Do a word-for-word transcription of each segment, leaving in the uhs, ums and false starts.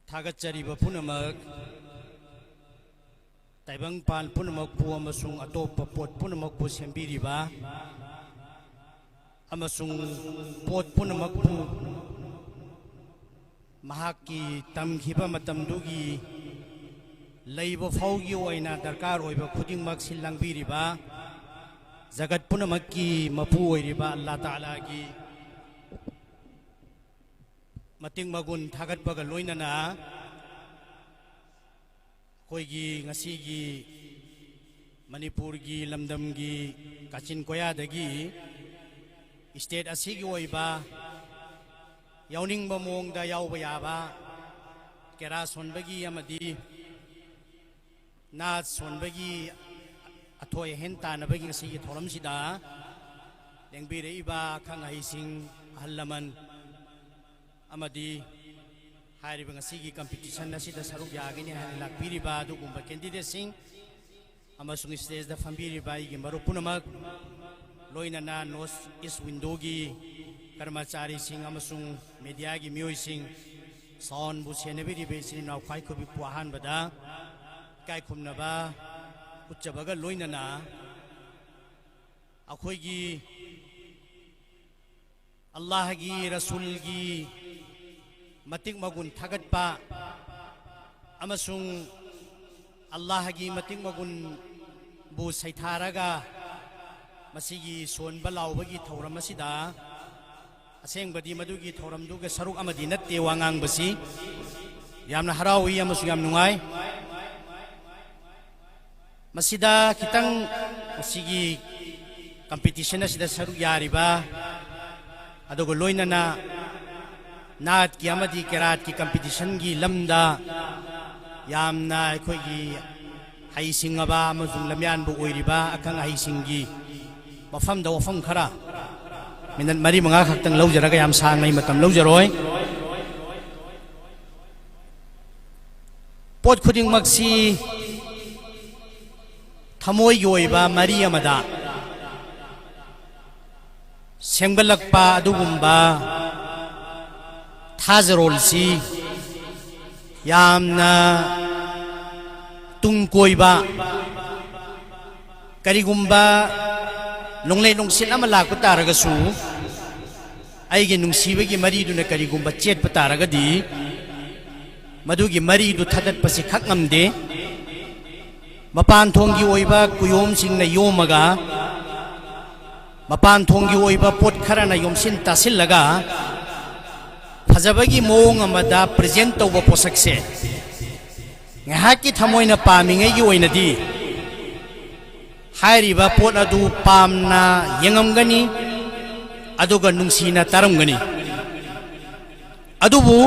ꯊꯥꯒꯠꯆꯔꯤꯕ ꯄꯨꯝꯅꯃꯛ, ꯇꯥꯏꯕꯪꯄꯥꯟ ꯄꯨꯝꯅꯃꯛꯄꯨ ꯑꯃꯁꯨꯡ ꯑꯇꯣꯞꯄ ꯄꯣꯠ ꯄꯨꯝꯅꯃꯛꯄꯨ ꯁꯦꯝꯕꯤꯔꯤꯕ ꯑꯃꯁꯨꯡ ꯄꯣꯠ ꯄꯨꯝꯅꯃꯛꯄꯨ ꯃꯍꯥꯛꯀꯤ ꯇꯝꯈꯤꯕ ꯃꯇꯝꯗꯨꯒꯤ ꯂꯩꯕ ꯐꯥꯎꯒꯤ ꯑꯣꯏꯅ ꯗꯔꯀꯥꯔ ꯑꯣꯏꯕ ꯈꯨꯗꯤꯡꯃꯛ ꯁꯤꯜ ꯂꯥꯡꯕꯤꯔꯤꯕ, ꯖꯒꯠ ꯄꯨꯝꯅꯃꯛꯀꯤ ꯃꯄꯨ ꯑꯣꯏꯔꯤꯕ ꯑꯜꯂꯥ ꯇꯥꯂꯥꯒꯤ ꯃꯇꯤꯛ ꯃꯒꯨꯟ ꯊꯥꯒꯠꯄꯒ ꯂꯣꯏꯅꯅ, ꯑꯩꯈꯣꯏꯒꯤ ꯉꯁꯤꯒꯤ ꯃꯅꯤꯄꯨꯔꯒꯤ ꯂꯝꯗꯝꯒꯤ ꯀꯥꯆꯤꯟ ꯀꯣꯌꯥꯗꯒꯤ state ꯑꯁꯤꯒꯤ ꯑꯣꯏꯕ ꯌꯥꯎꯅꯤꯡꯕ ꯃꯑꯣꯡꯗ ꯌꯥꯎꯕ ꯌꯥꯕ ꯀꯦꯔꯥ ꯁꯣꯟꯕꯒꯤ ꯑꯃꯗꯤ ꯅꯥꯠ ꯁꯣꯟꯕꯒꯤ ꯑꯊꯣꯏ ꯑꯍꯦꯟ ꯇꯥꯟꯅꯕꯒꯤ ꯉꯁꯤꯒꯤ ꯊꯧꯔꯝꯁꯤꯗ ꯂꯦꯡꯕꯤꯔꯛꯏꯕ ꯑꯈꯪ ꯑꯍꯩꯁꯤꯡ, ꯑꯍꯜ ꯂꯃꯟ ꯑꯃꯗꯤ ꯍꯥꯏꯔꯤꯕ ꯉꯁꯤꯒꯤ competition ꯑꯁꯤꯗ ꯁꯔꯨꯛ ꯌꯥꯒꯅꯤ ꯍꯥꯏꯅ ꯂꯥꯛꯄꯤꯔꯤꯕ ꯑꯗꯨꯒꯨꯝꯕ candidateꯁꯤꯡ ꯑꯃꯁꯨꯡ stageꯗ ꯐꯝꯕꯤꯔꯤꯕ ꯑꯩꯒꯤ ꯃꯔꯨꯞ ꯄꯨꯝꯅꯃꯛ, ꯂꯣꯏꯅꯅ North East Windowꯒꯤ ꯀꯔꯃꯆꯥꯔꯤꯁꯤꯡ ꯑꯃꯁꯨꯡ mediaꯒꯤ ꯃꯤꯑꯣꯏꯁꯤꯡ, soundꯕꯨ ꯁꯦꯟꯅꯕꯤꯔꯤꯕ ꯏꯆꯤꯟ ꯏꯅꯥꯎ ꯈ꯭ꯋꯥꯏ ꯈꯨꯕꯤꯛꯄꯨ ꯑꯍꯥꯟꯕꯗ ꯏꯀꯥꯏ ꯈꯨꯝꯅꯕ ꯎꯠꯆꯕꯒ ꯂꯣꯏꯅꯅ, ꯑꯩꯈꯣꯏꯒꯤ ꯑꯜꯂꯥꯍꯒꯤ ꯔꯁꯨꯜꯒꯤ ꯃꯇꯤꯛ ꯃꯒꯨꯟ ꯊꯥꯒꯠꯄ ꯑꯃꯁꯨꯡ ꯑꯜꯂꯥꯍꯒꯤ ꯃꯇꯤꯛ ꯃꯒꯨꯟꯕꯨ ꯁꯩꯊꯥꯔꯒ ꯃꯁꯤꯒꯤ ꯁꯣꯟꯕ ꯂꯥꯎꯕꯒꯤ ꯊꯧꯔꯝ ꯑꯁꯤꯗ, ꯑꯁꯦꯡꯕꯗꯤ ꯃꯗꯨꯒꯤ ꯊꯧꯔꯝꯗꯨꯒ ꯁꯔꯨꯛ ꯑꯃꯗꯤ ꯅꯠꯇꯦ ꯋꯥ ꯉꯥꯡꯕꯁꯤ꯫ ꯌꯥꯝꯅ ꯍꯔꯥꯎꯏ ꯑꯃꯁꯨꯡ ꯌꯥꯝ ꯅꯨꯡꯉꯥꯏ꯫ ꯃꯁꯤꯗ ꯈꯤꯇꯪ ꯃꯁꯤꯒꯤ competition ꯑꯁꯤꯗ ꯁꯔꯨꯛ ꯌꯥꯔꯤꯕ, ꯑꯗꯨꯒ ꯂꯣꯏꯅꯅ ꯅꯥꯠꯀꯤ ꯑꯃꯗꯤ ꯀꯦꯔꯥꯠꯀꯤ competitionꯒꯤ ꯂꯝꯗ ꯌꯥꯝꯅ ꯑꯩꯈꯣꯏꯒꯤ ꯍꯩꯁꯤꯡꯉꯕ ꯑꯃꯁꯨꯡ ꯂꯝꯌꯥꯟꯕ ꯑꯣꯏꯔꯤꯕ ꯑꯈꯪ ꯑꯍꯩꯁꯤꯡꯒꯤ ꯃꯐꯝꯗ ꯋꯥꯐꯝ ꯈꯔ minute ꯃꯔꯤ ꯃꯉꯥ ꯈꯛꯇꯪ ꯂꯧꯖꯔꯒ, ꯌꯥꯝ ꯁꯥꯡꯅ ꯑꯩ ꯃꯇꯝ ꯂꯧꯖꯔꯣꯏ꯫ ꯄꯣꯠ ꯈꯨꯗꯤꯡꯃꯛꯁꯤ ꯊꯃꯣꯏꯒꯤ ꯑꯣꯏꯕ ꯃꯔꯤ ꯑꯃꯗ ꯁꯦꯝꯒꯠꯂꯛꯄ ꯑꯗꯨꯒꯨꯝꯕ ꯊꯥꯖꯔꯣꯜꯁꯤ ꯌꯥꯝꯅ ꯇꯨꯡ ꯀꯣꯏꯕ, ꯀꯔꯤꯒꯨꯝꯕ ꯅꯣꯡꯂꯩ ꯅꯨꯡꯁꯤꯠ ꯑꯃ ꯂꯥꯛꯄ ꯇꯥꯔꯒꯁꯨ, ꯑꯩꯒꯤ ꯅꯨꯡꯁꯤꯕꯒꯤ ꯃꯔꯤꯗꯨꯅ ꯀꯔꯤꯒꯨꯝꯕ ꯆꯦꯠꯄ ꯇꯥꯔꯒꯗꯤ, ꯃꯗꯨꯒꯤ ꯃꯔꯤꯗꯨ ꯊꯥꯗꯠꯄꯁꯤ ꯈꯛ ꯉꯝꯗꯦ꯫ ꯃꯄꯥꯟ ꯊꯣꯡꯒꯤ ꯑꯣꯏꯕ ꯀꯨꯌꯣꯝꯁꯤꯡꯅ ꯌꯣꯝꯃꯒ, ꯃꯄꯥꯟ ꯊꯣꯡꯒꯤ ꯑꯣꯏꯕ ꯄꯣꯠ ꯈꯔꯅ ꯌꯣꯝꯁꯤꯟ ꯇꯥꯁꯤꯜꯂꯒ, ꯐꯖꯕꯒꯤ ꯃꯑꯣꯡ ꯑꯃꯗ ꯄ꯭ꯔꯦꯖꯦꯟ ꯇꯧꯕ ꯄꯣꯠꯁꯛꯁꯦ, ꯉꯥꯏꯍꯥꯛꯀꯤ ꯊꯃꯣꯏꯅ ꯄꯥꯝꯃꯤꯉꯩꯒꯤ ꯑꯣꯏꯅꯗꯤ ꯍꯥꯏꯔꯤꯕ ꯄꯣꯠ ꯑꯗꯨ ꯄꯥꯝꯅ ꯌꯦꯡꯉꯝꯒꯅꯤ, ꯑꯗꯨꯒ ꯅꯨꯡꯁꯤꯅ ꯇꯥꯔꯝꯒꯅꯤ꯫ ꯑꯗꯨꯕꯨ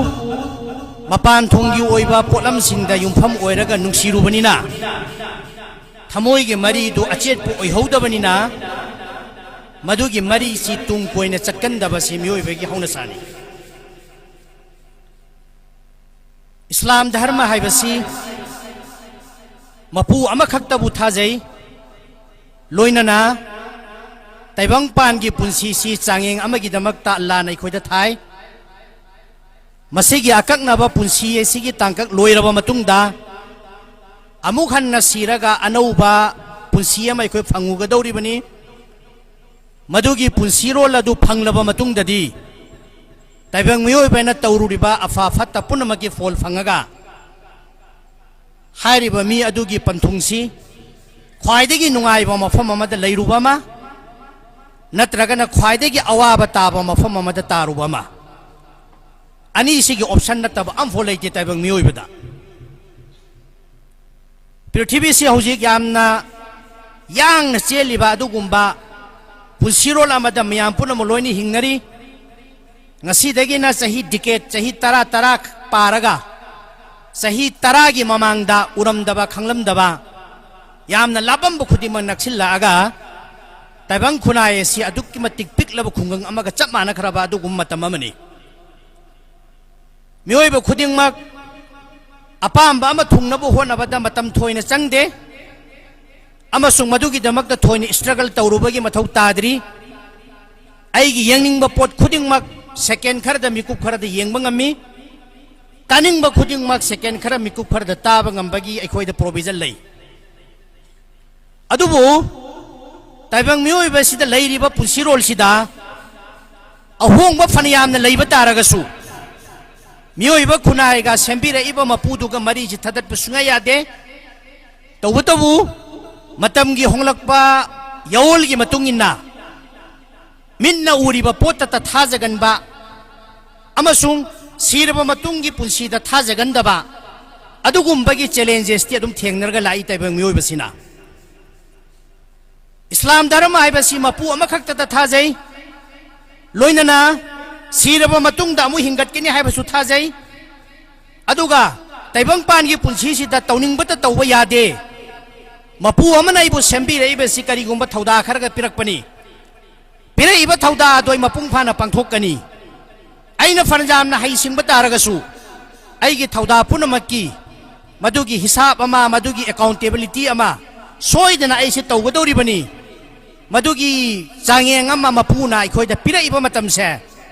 ꯃꯄꯥꯟ ꯊꯣꯡꯒꯤ ꯑꯣꯏꯕ ꯄꯣꯠꯂꯝꯁꯤꯡꯗ ꯌꯨꯝꯐꯝ ꯑꯣꯏꯔꯒ ꯅꯨꯡꯁꯤꯔꯨꯕꯅꯤꯅ, ꯊꯃꯣꯏꯒꯤ ꯃꯔꯤꯗꯨ ꯑꯆꯦꯠꯄ ꯑꯣꯏꯍꯧꯗꯕꯅꯤꯅ, ꯃꯗꯨꯒꯤ ꯃꯔꯤꯁꯤ ꯇꯨꯡ ꯀꯣꯏꯅ ꯆꯠꯀꯟꯗꯕꯁꯤ ꯃꯤꯑꯣꯏꯕꯒꯤ ꯍꯧꯅꯁꯥꯅꯤ꯫ ꯏꯁꯂꯥꯝ ꯙꯔꯃ ꯍꯥꯏꯕꯁꯤ ꯃꯄꯨ ꯑꯃꯈꯛꯇꯕꯨ ꯊꯥꯖꯩ, ꯂꯣꯏꯅꯅ ꯇꯥꯏꯕꯪꯄꯥꯟꯒꯤ ꯄꯨꯟꯁꯤꯁꯤ ꯆꯥꯡꯌꯦꯡ ꯑꯃꯒꯤꯗꯃꯛꯇ ꯑꯜꯂꯥꯅ ꯑꯩꯈꯣꯏꯗ ꯊꯥꯏ꯫ ꯃꯁꯤꯒꯤ ꯑꯀꯛꯅꯕ ꯄꯨꯟꯁꯤ ꯑꯁꯤꯒꯤ ꯇꯥꯡꯀꯛ ꯂꯣꯏꯔꯕ ꯃꯇꯨꯡꯗ, ꯑꯃꯨꯛ ꯍꯟꯅ ꯁꯤꯔꯒ ꯑꯅꯧꯕ ꯄꯨꯟꯁꯤ ꯑꯃ ꯑꯩꯈꯣꯏ ꯐꯪꯉꯨꯒꯗꯧꯔꯤꯕꯅꯤ꯫ ꯃꯗꯨꯒꯤ ꯄꯨꯟꯁꯤꯔꯣꯜ ꯑꯗꯨ ꯐꯪꯂꯕ ꯃꯇꯨꯡꯗꯗꯤ, ꯇꯥꯏꯕꯪ ꯃꯤꯑꯣꯏꯕꯅ ꯇꯧꯔꯨꯔꯤꯕ ꯑꯐ ꯐꯠꯇ ꯄꯨꯝꯅꯃꯛꯀꯤ ꯐꯣꯜ ꯐꯪꯉꯒ, ꯍꯥꯏꯔꯤꯕ ꯃꯤ ꯑꯗꯨꯒꯤ ꯄꯟꯊꯨꯡꯁꯤ ꯈ꯭ꯋꯥꯏꯗꯒꯤ ꯅꯨꯡꯉꯥꯏꯕ ꯃꯐꯝ ꯑꯃꯗ ꯂꯩꯔꯨꯕ ꯑꯃ, ꯅꯠꯇ꯭ꯔꯒꯅ ꯈ꯭ꯋꯥꯏꯗꯒꯤ ꯑꯋꯥꯕ ꯇꯥꯕ ꯃꯐꯝ ꯑꯃꯗ ꯇꯥꯔꯨꯕ ꯑꯃ, ꯑꯅꯤꯁꯤꯒꯤ ꯑꯣꯞꯁꯟ ꯅꯠꯇꯕ ꯑꯃꯐꯥꯎ ꯂꯩꯇꯦ ꯇꯥꯏꯕꯪ ꯃꯤꯑꯣꯏꯕꯗ꯫ ꯄ꯭ꯔꯤꯊꯤꯕꯤꯁꯤ ꯍꯧꯖꯤꯛ ꯌꯥꯝꯅ ꯌꯥꯡꯅ ꯆꯦꯜꯂꯤꯕ ꯑꯗꯨꯒꯨꯝꯕ ꯄꯨꯟꯁꯤꯔꯣꯜ ꯑꯃꯗ ꯃꯌꯥꯝ ꯄꯨꯝꯅꯃꯛ ꯂꯣꯏꯅ ꯍꯤꯡꯅꯔꯤ꯫ ꯉꯁꯤꯗꯒꯤꯅ ꯆꯍꯤ ꯗꯤꯀꯦꯠ, ꯆꯍꯤ ꯇꯔꯥ, ꯇꯔꯥ ꯄꯥꯔꯒ, ꯆꯍꯤ ꯇꯔꯥꯒꯤ ꯃꯃꯥꯡꯗ ꯎꯔꯝꯗꯕ, ꯈꯪꯂꯝꯗꯕ, ꯌꯥꯝꯅ ꯂꯥꯞꯄꯝꯕ ꯈꯨꯗꯤꯡꯃꯛ ꯅꯛꯁꯤꯜꯂꯛꯑꯒ, ꯇꯥꯏꯕꯪ ꯈꯨꯟꯅꯥꯏ ꯑꯁꯤ ꯑꯗꯨꯛꯀꯤ ꯃꯇꯤꯛ ꯄꯤꯛꯂꯕ ꯈꯨꯡꯒꯪ ꯑꯃꯒ ꯆꯞ ꯃꯥꯟꯅꯈ꯭ꯔꯕ ꯑꯗꯨꯒꯨꯝꯕ ꯃꯇꯝ ꯑꯃꯅꯤ꯫ ꯃꯤꯑꯣꯏꯕ ꯈꯨꯗꯤꯡꯃꯛ ꯑꯄꯥꯝꯕ ꯑꯃ ꯊꯨꯡꯅꯕ ꯍꯣꯠꯅꯕꯗ ꯃꯇꯝ ꯊꯣꯏꯅ ꯆꯪꯗꯦ, ꯑꯃꯁꯨꯡ ꯃꯗꯨꯒꯤꯗꯃꯛꯇ ꯊꯣꯏꯅ ꯏꯁꯇ꯭ꯔꯒꯜ ꯇꯧꯔꯨꯕꯒꯤ ꯃꯊꯧ ꯇꯥꯗ꯭ꯔꯤ꯫ ꯑꯩꯒꯤ ꯌꯦꯡꯅꯤꯡꯕ ꯄꯣꯠ ꯈꯨꯗꯤꯡꯃꯛ ꯁꯦꯀꯦꯟ ꯈꯔꯗ, ꯃꯤꯀꯨꯞ ꯈꯔꯗ ꯌꯦꯡꯕ ꯉꯝꯃꯤ꯫ ꯇꯥꯅꯤꯡꯕ ꯈꯨꯗꯤꯡꯃꯛ ꯁꯦꯀꯦꯟ ꯈꯔ, ꯃꯤꯀꯨꯞ ꯈꯔꯗ ꯇꯥꯕ ꯉꯝꯕꯒꯤ ꯑꯩꯈꯣꯏꯗ ꯄ꯭ꯔꯣꯕꯤꯖꯟ ꯂꯩ꯫ ꯑꯗꯨꯕꯨ ꯇꯥꯏꯕꯪ ꯃꯤꯑꯣꯏꯕꯁꯤꯗ ꯂꯩꯔꯤꯕ ꯄꯨꯟꯁꯤꯔꯣꯜꯁꯤꯗ ꯑꯍꯣꯡꯕ ꯐꯅꯌꯥꯝꯅ ꯂꯩꯕ ꯇꯥꯔꯒꯁꯨ, ꯃꯤꯑꯣꯏꯕ ꯈꯨꯟꯅꯥꯏꯒ ꯁꯦꯝꯕꯤꯔꯛꯏꯕ ꯃꯄꯨꯗꯨꯒ ꯃꯔꯤꯁꯤ ꯊꯗꯠꯄ ꯁꯨꯡꯌꯥ ꯌꯥꯗꯦ꯫ ꯇꯧꯕꯇꯕꯨ, ꯃꯇꯝꯒꯤ ꯍꯣꯡꯂꯛꯄ ꯌꯥꯑꯣꯜꯒꯤ ꯃꯇꯨꯡ ꯏꯟꯅ ꯃꯤꯠꯅ ꯎꯔꯤꯕ ꯄꯣꯠꯇꯇ ꯊꯥꯖꯒꯟꯕ ꯑꯃꯁꯨꯡ ꯁꯤꯔꯕ ꯃꯇꯨꯡꯒꯤ ꯄꯨꯟꯁꯤꯗ ꯊꯥꯖꯒꯟꯗꯕ ꯑꯗꯨꯒꯨꯝꯕꯒꯤ ꯆꯦꯂꯦꯟꯖꯦꯁꯇꯤ ꯑꯗꯨꯝ ꯊꯦꯡꯅꯔꯒ ꯂꯥꯛꯏ ꯇꯥꯏꯕꯪ ꯃꯤꯑꯣꯏꯕꯁꯤꯅ꯫ ꯏꯁꯂꯥꯝ ꯙꯔꯃ ꯍꯥꯏꯕꯁꯤ ꯃꯄꯨ ꯑꯃꯈꯛꯇꯗ ꯊꯥꯖꯩ, ꯂꯣꯏꯅꯅ ꯁꯤꯔꯕ ꯃꯇꯨꯡꯗ ꯑꯃꯨꯛ ꯍꯤꯡꯒꯠꯀꯅꯤ ꯍꯥꯏꯕꯁꯨ ꯊꯥꯖꯩ꯫ ꯑꯗꯨꯒ ꯇꯥꯏꯕꯪꯄꯥꯟꯒꯤ ꯄꯨꯟꯁꯤꯁꯤꯗ ꯇꯧꯅꯤꯡꯕꯇ ꯇꯧꯕ ꯌꯥꯗꯦ꯫ ꯃꯄꯨ ꯑꯃꯅ ꯑꯩꯕꯨ ꯁꯦꯝꯕꯤꯔꯛꯏꯕꯁꯤ ꯀꯔꯤꯒꯨꯝꯕ ꯊꯧꯗꯥ ꯈꯔꯒ ꯄꯤꯔꯛꯄꯅꯤ꯫ ꯄꯤꯔꯛꯏꯕ ꯊꯧꯗꯥ ꯑꯗꯨ ꯑꯩ ꯃꯄꯨꯡ ꯐꯥꯅ ꯄꯥꯡꯊꯣꯛꯀꯅꯤ꯫ ꯑꯩꯅ ꯐꯅꯌꯥꯝꯅ ꯍꯩꯁꯤꯡꯕ ꯇꯥꯔꯒꯁꯨ, ꯑꯩꯒꯤ ꯊꯧꯗꯥ ꯄꯨꯝꯅꯃꯛꯀꯤ ꯃꯗꯨꯒꯤ ꯍꯤꯁꯥꯕ ꯑꯃ, ꯃꯗꯨꯒꯤ ꯑꯦꯀꯥꯎꯟꯇꯦꯕꯤꯂꯤꯇꯤ ꯑꯃ ꯁꯣꯏꯗꯅ ꯑꯩꯁꯦ ꯇꯧꯒꯗꯧꯔꯤꯕꯅꯤ꯫ ꯃꯗꯨꯒꯤ ꯆꯥꯡꯌꯦꯡ ꯑꯃ ꯃꯄꯨꯅ ꯑꯩꯈꯣꯏꯗ ꯄꯤꯔꯛꯏꯕ ꯃꯇꯝꯁꯦ,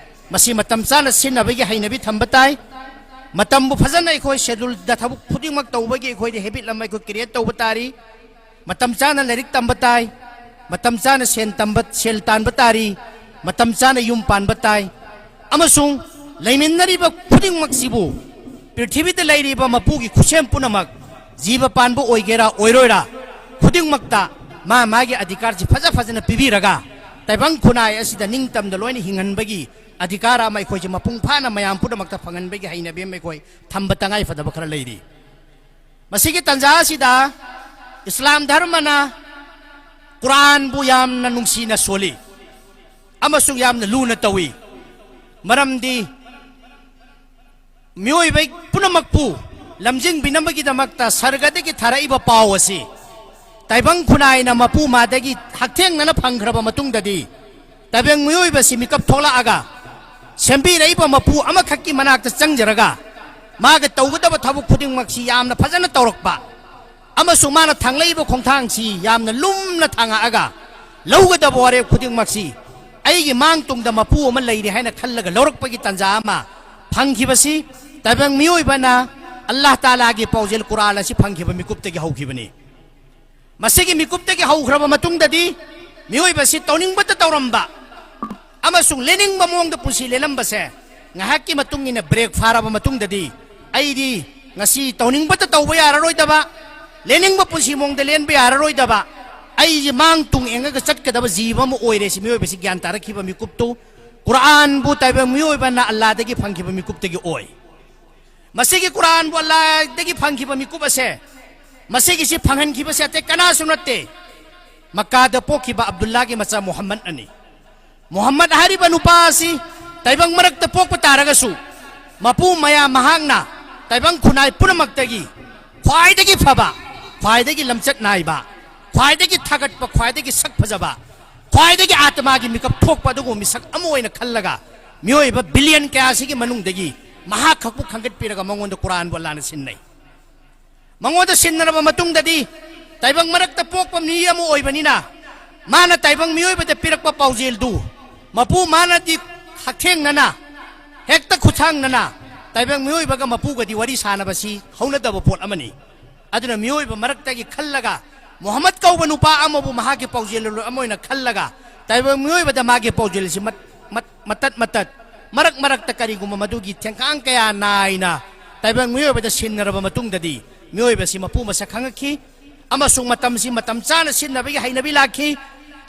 ꯃꯁꯤ ꯃꯇꯝ ꯆꯥꯅ ꯁꯤꯖꯤꯟꯅꯕꯒꯤ ꯍꯩꯅꯕꯤ ꯊꯝꯕ ꯇꯥꯏ꯫ ꯃꯇꯝꯕꯨ ꯐꯖꯅ ꯑꯩꯈꯣꯏ ꯁꯦꯗꯨꯜꯗ ꯊꯕꯛ ꯈꯨꯗꯤꯡꯃꯛ ꯇꯧꯕꯒꯤ ꯑꯩꯈꯣꯏꯗ ꯍꯦꯕꯤꯠ ꯑꯃ ꯑꯩꯈꯣꯏ ꯀ꯭ꯔꯤꯌꯦꯠ ꯇꯧꯕ ꯇꯥꯔꯤ꯫ ꯃꯇꯝ ꯆꯥꯅ ꯂꯥꯏꯔꯤꯛ ꯇꯝꯕ ꯇꯥꯏ꯫ ꯃꯇꯝ ꯆꯥꯅ ꯁꯦꯟ ꯇꯝꯕ, ꯁꯦꯜ ꯇꯥꯟꯕ ꯇꯥꯔꯤ꯫ ꯃꯇꯝ ꯆꯥꯅ ꯌꯨꯝ ꯄꯥꯟꯕ ꯇꯥꯏ꯫ ꯑꯃꯁꯨꯡ ꯂꯩꯃꯤꯟꯅꯔꯤꯕ ꯈꯨꯗꯤꯡꯃꯛꯁꯤꯕꯨ, ꯄ꯭ꯔꯤꯊꯤꯕꯤꯗ ꯂꯩꯔꯤꯕ ꯃꯄꯨꯒꯤ ꯈꯨꯠꯁꯦꯝ ꯄꯨꯝꯅꯃꯛ, ꯖꯤꯕ ꯄꯥꯟꯕ ꯑꯣꯏꯒꯦꯔꯥ ꯑꯣꯏꯔꯣꯏꯔꯥ, ꯈꯨꯗꯤꯡꯃꯛꯇ ꯃꯥ ꯃꯥꯒꯤ ꯑꯙꯤꯀꯥꯔꯁꯤ ꯐꯖ ꯐꯖꯅ ꯄꯤꯕꯤꯔꯒ, ꯇꯥꯏꯕꯪ ꯈꯨꯟꯅꯥꯏ ꯑꯁꯤꯗ ꯅꯤꯡꯇꯝꯅ ꯂꯣꯏꯅ ꯍꯤꯡꯍꯟꯕꯒꯤ ꯑꯙꯤꯀꯥꯔ ꯑꯃ ꯑꯩꯈꯣꯏꯁꯦ ꯃꯄꯨꯡ ꯐꯥꯅ ꯃꯌꯥꯝ ꯄꯨꯝꯅꯃꯛꯇ ꯐꯪꯍꯟꯕꯒꯤ ꯍꯩꯅꯕꯤ ꯑꯃ ꯑꯩꯈꯣꯏ ꯊꯝꯕ ꯇꯉꯥꯏ ꯐꯗꯕ ꯈꯔ ꯂꯩꯔꯤ꯫ ꯃꯁꯤꯒꯤ ꯇꯥꯟꯖꯥ ꯑꯁꯤꯗ ꯏꯁꯂꯥꯝ ꯙꯔꯃꯅ ꯀꯨꯔꯥꯟꯕꯨ ꯌꯥꯝꯅ ꯅꯨꯡꯁꯤꯅ ꯁꯣꯜꯂꯤ ꯑꯃꯁꯨꯡ ꯌꯥꯝꯅ ꯂꯨꯅ ꯇꯧꯏ꯫ ꯃꯔꯝꯗꯤ ꯃꯤꯑꯣꯏꯕ ꯄꯨꯝꯅꯃꯛꯄꯨ ꯂꯝꯖꯤꯡꯕꯤꯅꯕꯒꯤꯗꯃꯛꯇ ꯁꯔꯒꯗꯒꯤ ꯊꯥꯔꯛꯏꯕ ꯄꯥꯎ ꯑꯁꯤ ꯇꯥꯏꯕꯪ ꯈꯨꯟꯅꯥꯏꯅ ꯃꯄꯨ ꯃꯥꯗꯒꯤ ꯍꯛꯊꯦꯡꯅꯅ ꯐꯪꯈ꯭ꯔꯕ ꯃꯇꯨꯡꯗꯗꯤ, ꯇꯥꯏꯕꯪ ꯃꯤꯑꯣꯏꯕꯁꯤ ꯃꯤꯀꯞ ꯊꯣꯛꯂꯛꯑꯒ, ꯁꯦꯝꯕꯤꯔꯛꯏꯕ ꯃꯄꯨ ꯑꯃꯈꯛꯀꯤ ꯃꯅꯥꯛꯇ ꯆꯪꯖꯔꯒ, ꯃꯥꯒ ꯇꯧꯒꯗꯕ ꯊꯕꯛ ꯈꯨꯗꯤꯡꯃꯛꯁꯤ ꯌꯥꯝꯅ ꯐꯖꯅ ꯇꯧꯔꯛꯄ ꯑꯃꯁꯨꯡ ꯃꯥꯅ ꯊꯥꯡꯂꯛꯏꯕ ꯈꯣꯡꯊꯥꯡꯁꯤ ꯌꯥꯝꯅ ꯂꯨꯝꯅ ꯊꯥꯡꯉꯛꯑꯒ, ꯂꯧꯒꯗꯕ ꯋꯥꯔꯦꯞ ꯈꯨꯗꯤꯡꯃꯛꯁꯤ ꯑꯩꯒꯤ ꯃꯥꯡ ꯇꯨꯡꯗ ꯃꯄꯨ ꯑꯃ ꯂꯩꯔꯤ ꯍꯥꯏꯅ ꯈꯜꯂꯒ ꯂꯧꯔꯛꯄꯒꯤ ꯇꯥꯟꯖꯥ ꯑꯃ ꯐꯪꯈꯤꯕꯁꯤ ꯇꯥꯏꯕꯪ ꯃꯤꯑꯣꯏꯕꯅ ꯑꯜꯂꯥꯍ ꯇꯥꯂꯥꯒꯤ ꯄꯥꯎꯖꯦꯜ ꯀꯨꯔꯥꯟ ꯑꯁꯤ ꯐꯪꯈꯤꯕ ꯃꯤꯀꯨꯞꯇꯒꯤ ꯍꯧꯈꯤꯕꯅꯤ꯫ ꯃꯁꯤꯒꯤ ꯃꯤꯀꯨꯞꯇꯒꯤ ꯍꯧꯈ꯭ꯔꯕ ꯃꯇꯨꯡꯗꯗꯤ ꯃꯤꯑꯣꯏꯕꯁꯤ ꯇꯧꯅꯤꯡꯕꯇ ꯇꯧꯔꯝꯕ ꯑꯃꯁꯨꯡ ꯂꯦꯟꯅꯤꯡꯕ ꯃꯑꯣꯡꯗ ꯄꯨꯟꯁꯤ ꯂꯦꯜꯂꯝꯕꯁꯦ ꯉꯥꯏꯍꯥꯛꯀꯤ ꯃꯇꯨꯡ ꯏꯟꯅ ꯕ꯭ꯔꯦꯛ ꯐꯥꯔꯕ ꯃꯇꯨꯡꯗꯗꯤ ꯑꯩꯗꯤ ꯉꯁꯤ ꯇꯧꯅꯤꯡꯕꯇ ꯇꯧꯕ ꯌꯥꯔꯔꯣꯏꯗꯕ, ꯂꯦꯟꯅꯤꯡꯕ ꯄꯨꯟꯁꯤ ꯃꯑꯣꯡꯗ ꯂꯦꯟꯕ ꯌꯥꯔꯔꯣꯏꯗꯕ, ꯑꯩꯁꯦ ꯃꯥꯡ ꯇꯨꯡ ꯌꯦꯡꯉꯒ ꯆꯠꯀꯗꯕ ꯖꯤꯕ ꯑꯃ ꯑꯣꯏꯔꯦ ꯁꯤ ꯃꯤꯑꯣꯏꯕꯁꯤ ꯒ꯭ꯌꯥꯟ ꯇꯥꯔꯛꯈꯤꯕ ꯃꯤꯀꯨꯞꯇꯨ ꯀꯨꯔꯥꯟꯕꯨ ꯇꯥꯏꯕꯪ ꯃꯤꯑꯣꯏꯕꯅ ꯑꯜꯂꯥꯗꯒꯤ ꯐꯪꯈꯤꯕ ꯃꯤꯀꯨꯞꯇꯒꯤ ꯑꯣꯏ꯫ ꯃꯁꯤꯒꯤ ꯀꯨꯔꯥꯟꯕꯨ ꯑꯜꯂꯥꯗꯒꯤ ꯐꯪꯈꯤꯕ ꯃꯤꯀꯨꯞ ꯑꯁꯦ, ꯃꯁꯤꯒꯤꯁꯤ ꯐꯪꯍꯟꯈꯤꯕꯁꯦ ꯑꯇꯩ ꯀꯅꯥꯁꯨ ꯅꯠꯇꯦ, ꯃꯛꯀꯥꯗ ꯄꯣꯛꯈꯤꯕ ꯑꯕꯗꯨꯜꯂꯥꯒꯤ ꯃꯆꯥ ꯃꯨꯍꯝꯃꯗ ꯑꯅꯤ꯫ ꯃꯨꯍꯝꯃꯗ ꯍꯥꯏꯔꯤꯕ ꯅꯨꯄꯥ ꯑꯁꯤ ꯇꯥꯏꯕꯪ ꯃꯔꯛꯇ ꯄꯣꯛꯄ ꯇꯥꯔꯒꯁꯨ ꯃꯄꯨ ꯃꯌꯥꯝ ꯃꯍꯥꯛꯅ ꯇꯥꯏꯕꯪ ꯈꯨꯟꯅꯥꯏ ꯄꯨꯝꯅꯃꯛꯇꯒꯤ ꯈ꯭ꯋꯥꯏꯗꯒꯤ ꯐꯕ, ꯈ꯭ꯋꯥꯏꯗꯒꯤ ꯂꯝꯆꯠ ꯅꯥꯏꯕ, ꯈ꯭ꯋꯥꯏꯗꯒꯤ ꯊꯥꯒꯠꯄ, ꯈ꯭ꯋꯥꯏꯗꯒꯤ ꯁꯛ ꯐꯖꯕ, ꯈ꯭ꯋꯥꯏꯗꯒꯤ ꯑꯥꯇꯃꯥꯒꯤ ꯃꯤꯀꯞ ꯊꯣꯛꯄ ꯑꯗꯨꯒꯨꯝꯕ ꯃꯤꯁꯛ ꯑꯃ ꯑꯣꯏꯅ ꯈꯜꯂꯒ ꯃꯤꯑꯣꯏꯕ ꯕꯤꯂꯤꯌꯟ ꯀꯌꯥꯁꯤꯒꯤ ꯃꯅꯨꯡꯗꯒꯤ ꯃꯍꯥꯛ ꯈꯛꯄꯨ ꯈꯟꯒꯠꯄꯤꯔꯒ ꯃꯉꯣꯟꯗ ꯀꯨꯔꯥꯟꯕꯨ ꯑꯜꯂꯥꯅ ꯁꯤꯟꯅꯩ꯫ ꯃꯉꯣꯟꯗ ꯁꯤꯟꯅꯔꯕ ꯃꯇꯨꯡꯗꯗꯤ ꯇꯥꯏꯕꯪ ꯃꯔꯛꯇ ꯄꯣꯛꯄ ꯃꯤ ꯑꯃ ꯑꯣꯏꯕꯅꯤꯅ ꯃꯥꯅ ꯇꯥꯏꯕꯪ ꯃꯤꯑꯣꯏꯕꯗ ꯄꯤꯔꯛꯄ ꯄꯥꯎꯖꯦꯜꯗꯨ ꯃꯄꯨ ꯃꯥꯅꯗꯤ ꯍꯛꯊꯦꯡꯅꯅ, ꯍꯦꯛꯇ ꯈꯨꯠꯊꯥꯡꯅꯅ ꯇꯥꯏꯕꯪ ꯃꯤꯑꯣꯏꯕꯒ ꯃꯄꯨꯒꯗꯤ ꯋꯥꯔꯤ ꯁꯥꯟꯅꯕꯁꯤ ꯍꯧꯅꯗꯕ ꯄꯣꯠ ꯑꯃꯅꯤ꯫ ꯑꯗꯨꯅ ꯃꯤꯑꯣꯏꯕ ꯃꯔꯛꯇꯒꯤ ꯈꯜꯂꯒ ꯃꯨꯍꯝꯃꯗ ꯀꯧꯕ ꯅꯨꯄꯥ ꯑꯃꯕꯨ ꯃꯍꯥꯛꯀꯤ ꯄꯥꯎꯖꯦꯜ ꯑꯃ ꯑꯣꯏꯅ ꯈꯜꯂꯒ ꯇꯥꯏꯕꯪ ꯃꯤꯑꯣꯏꯕꯗ ꯃꯥꯒꯤ ꯄꯥꯎꯖꯦꯜ ꯑꯁꯤ ꯃꯠ-, ꯃꯠ-, ꯃꯇꯠ ꯃꯇꯠ, ꯃꯔꯛ ꯃꯔꯛꯇ ꯀꯔꯤꯒꯨꯝꯕ ꯃꯗꯨꯒꯤ ꯊꯦꯡꯈꯥꯡ ꯀꯌꯥ ꯅꯥꯏꯅ ꯇꯥꯏꯕꯪ ꯃꯤꯑꯣꯏꯕꯗ ꯁꯤꯟꯅꯔꯕ ꯃꯇꯨꯡꯗꯗꯤ ꯃꯤꯑꯣꯏꯕꯁꯤ ꯃꯄꯨ ꯃꯁꯛ ꯈꯪꯉꯛꯈꯤ꯫ ꯑꯃꯁꯨꯡ ꯃꯇꯝꯁꯤ ꯃꯇꯝ ꯆꯥꯅ ꯁꯤꯖꯤꯟꯅꯕꯒꯤ ꯍꯩꯅꯕꯤ ꯂꯥꯛꯈꯤ꯫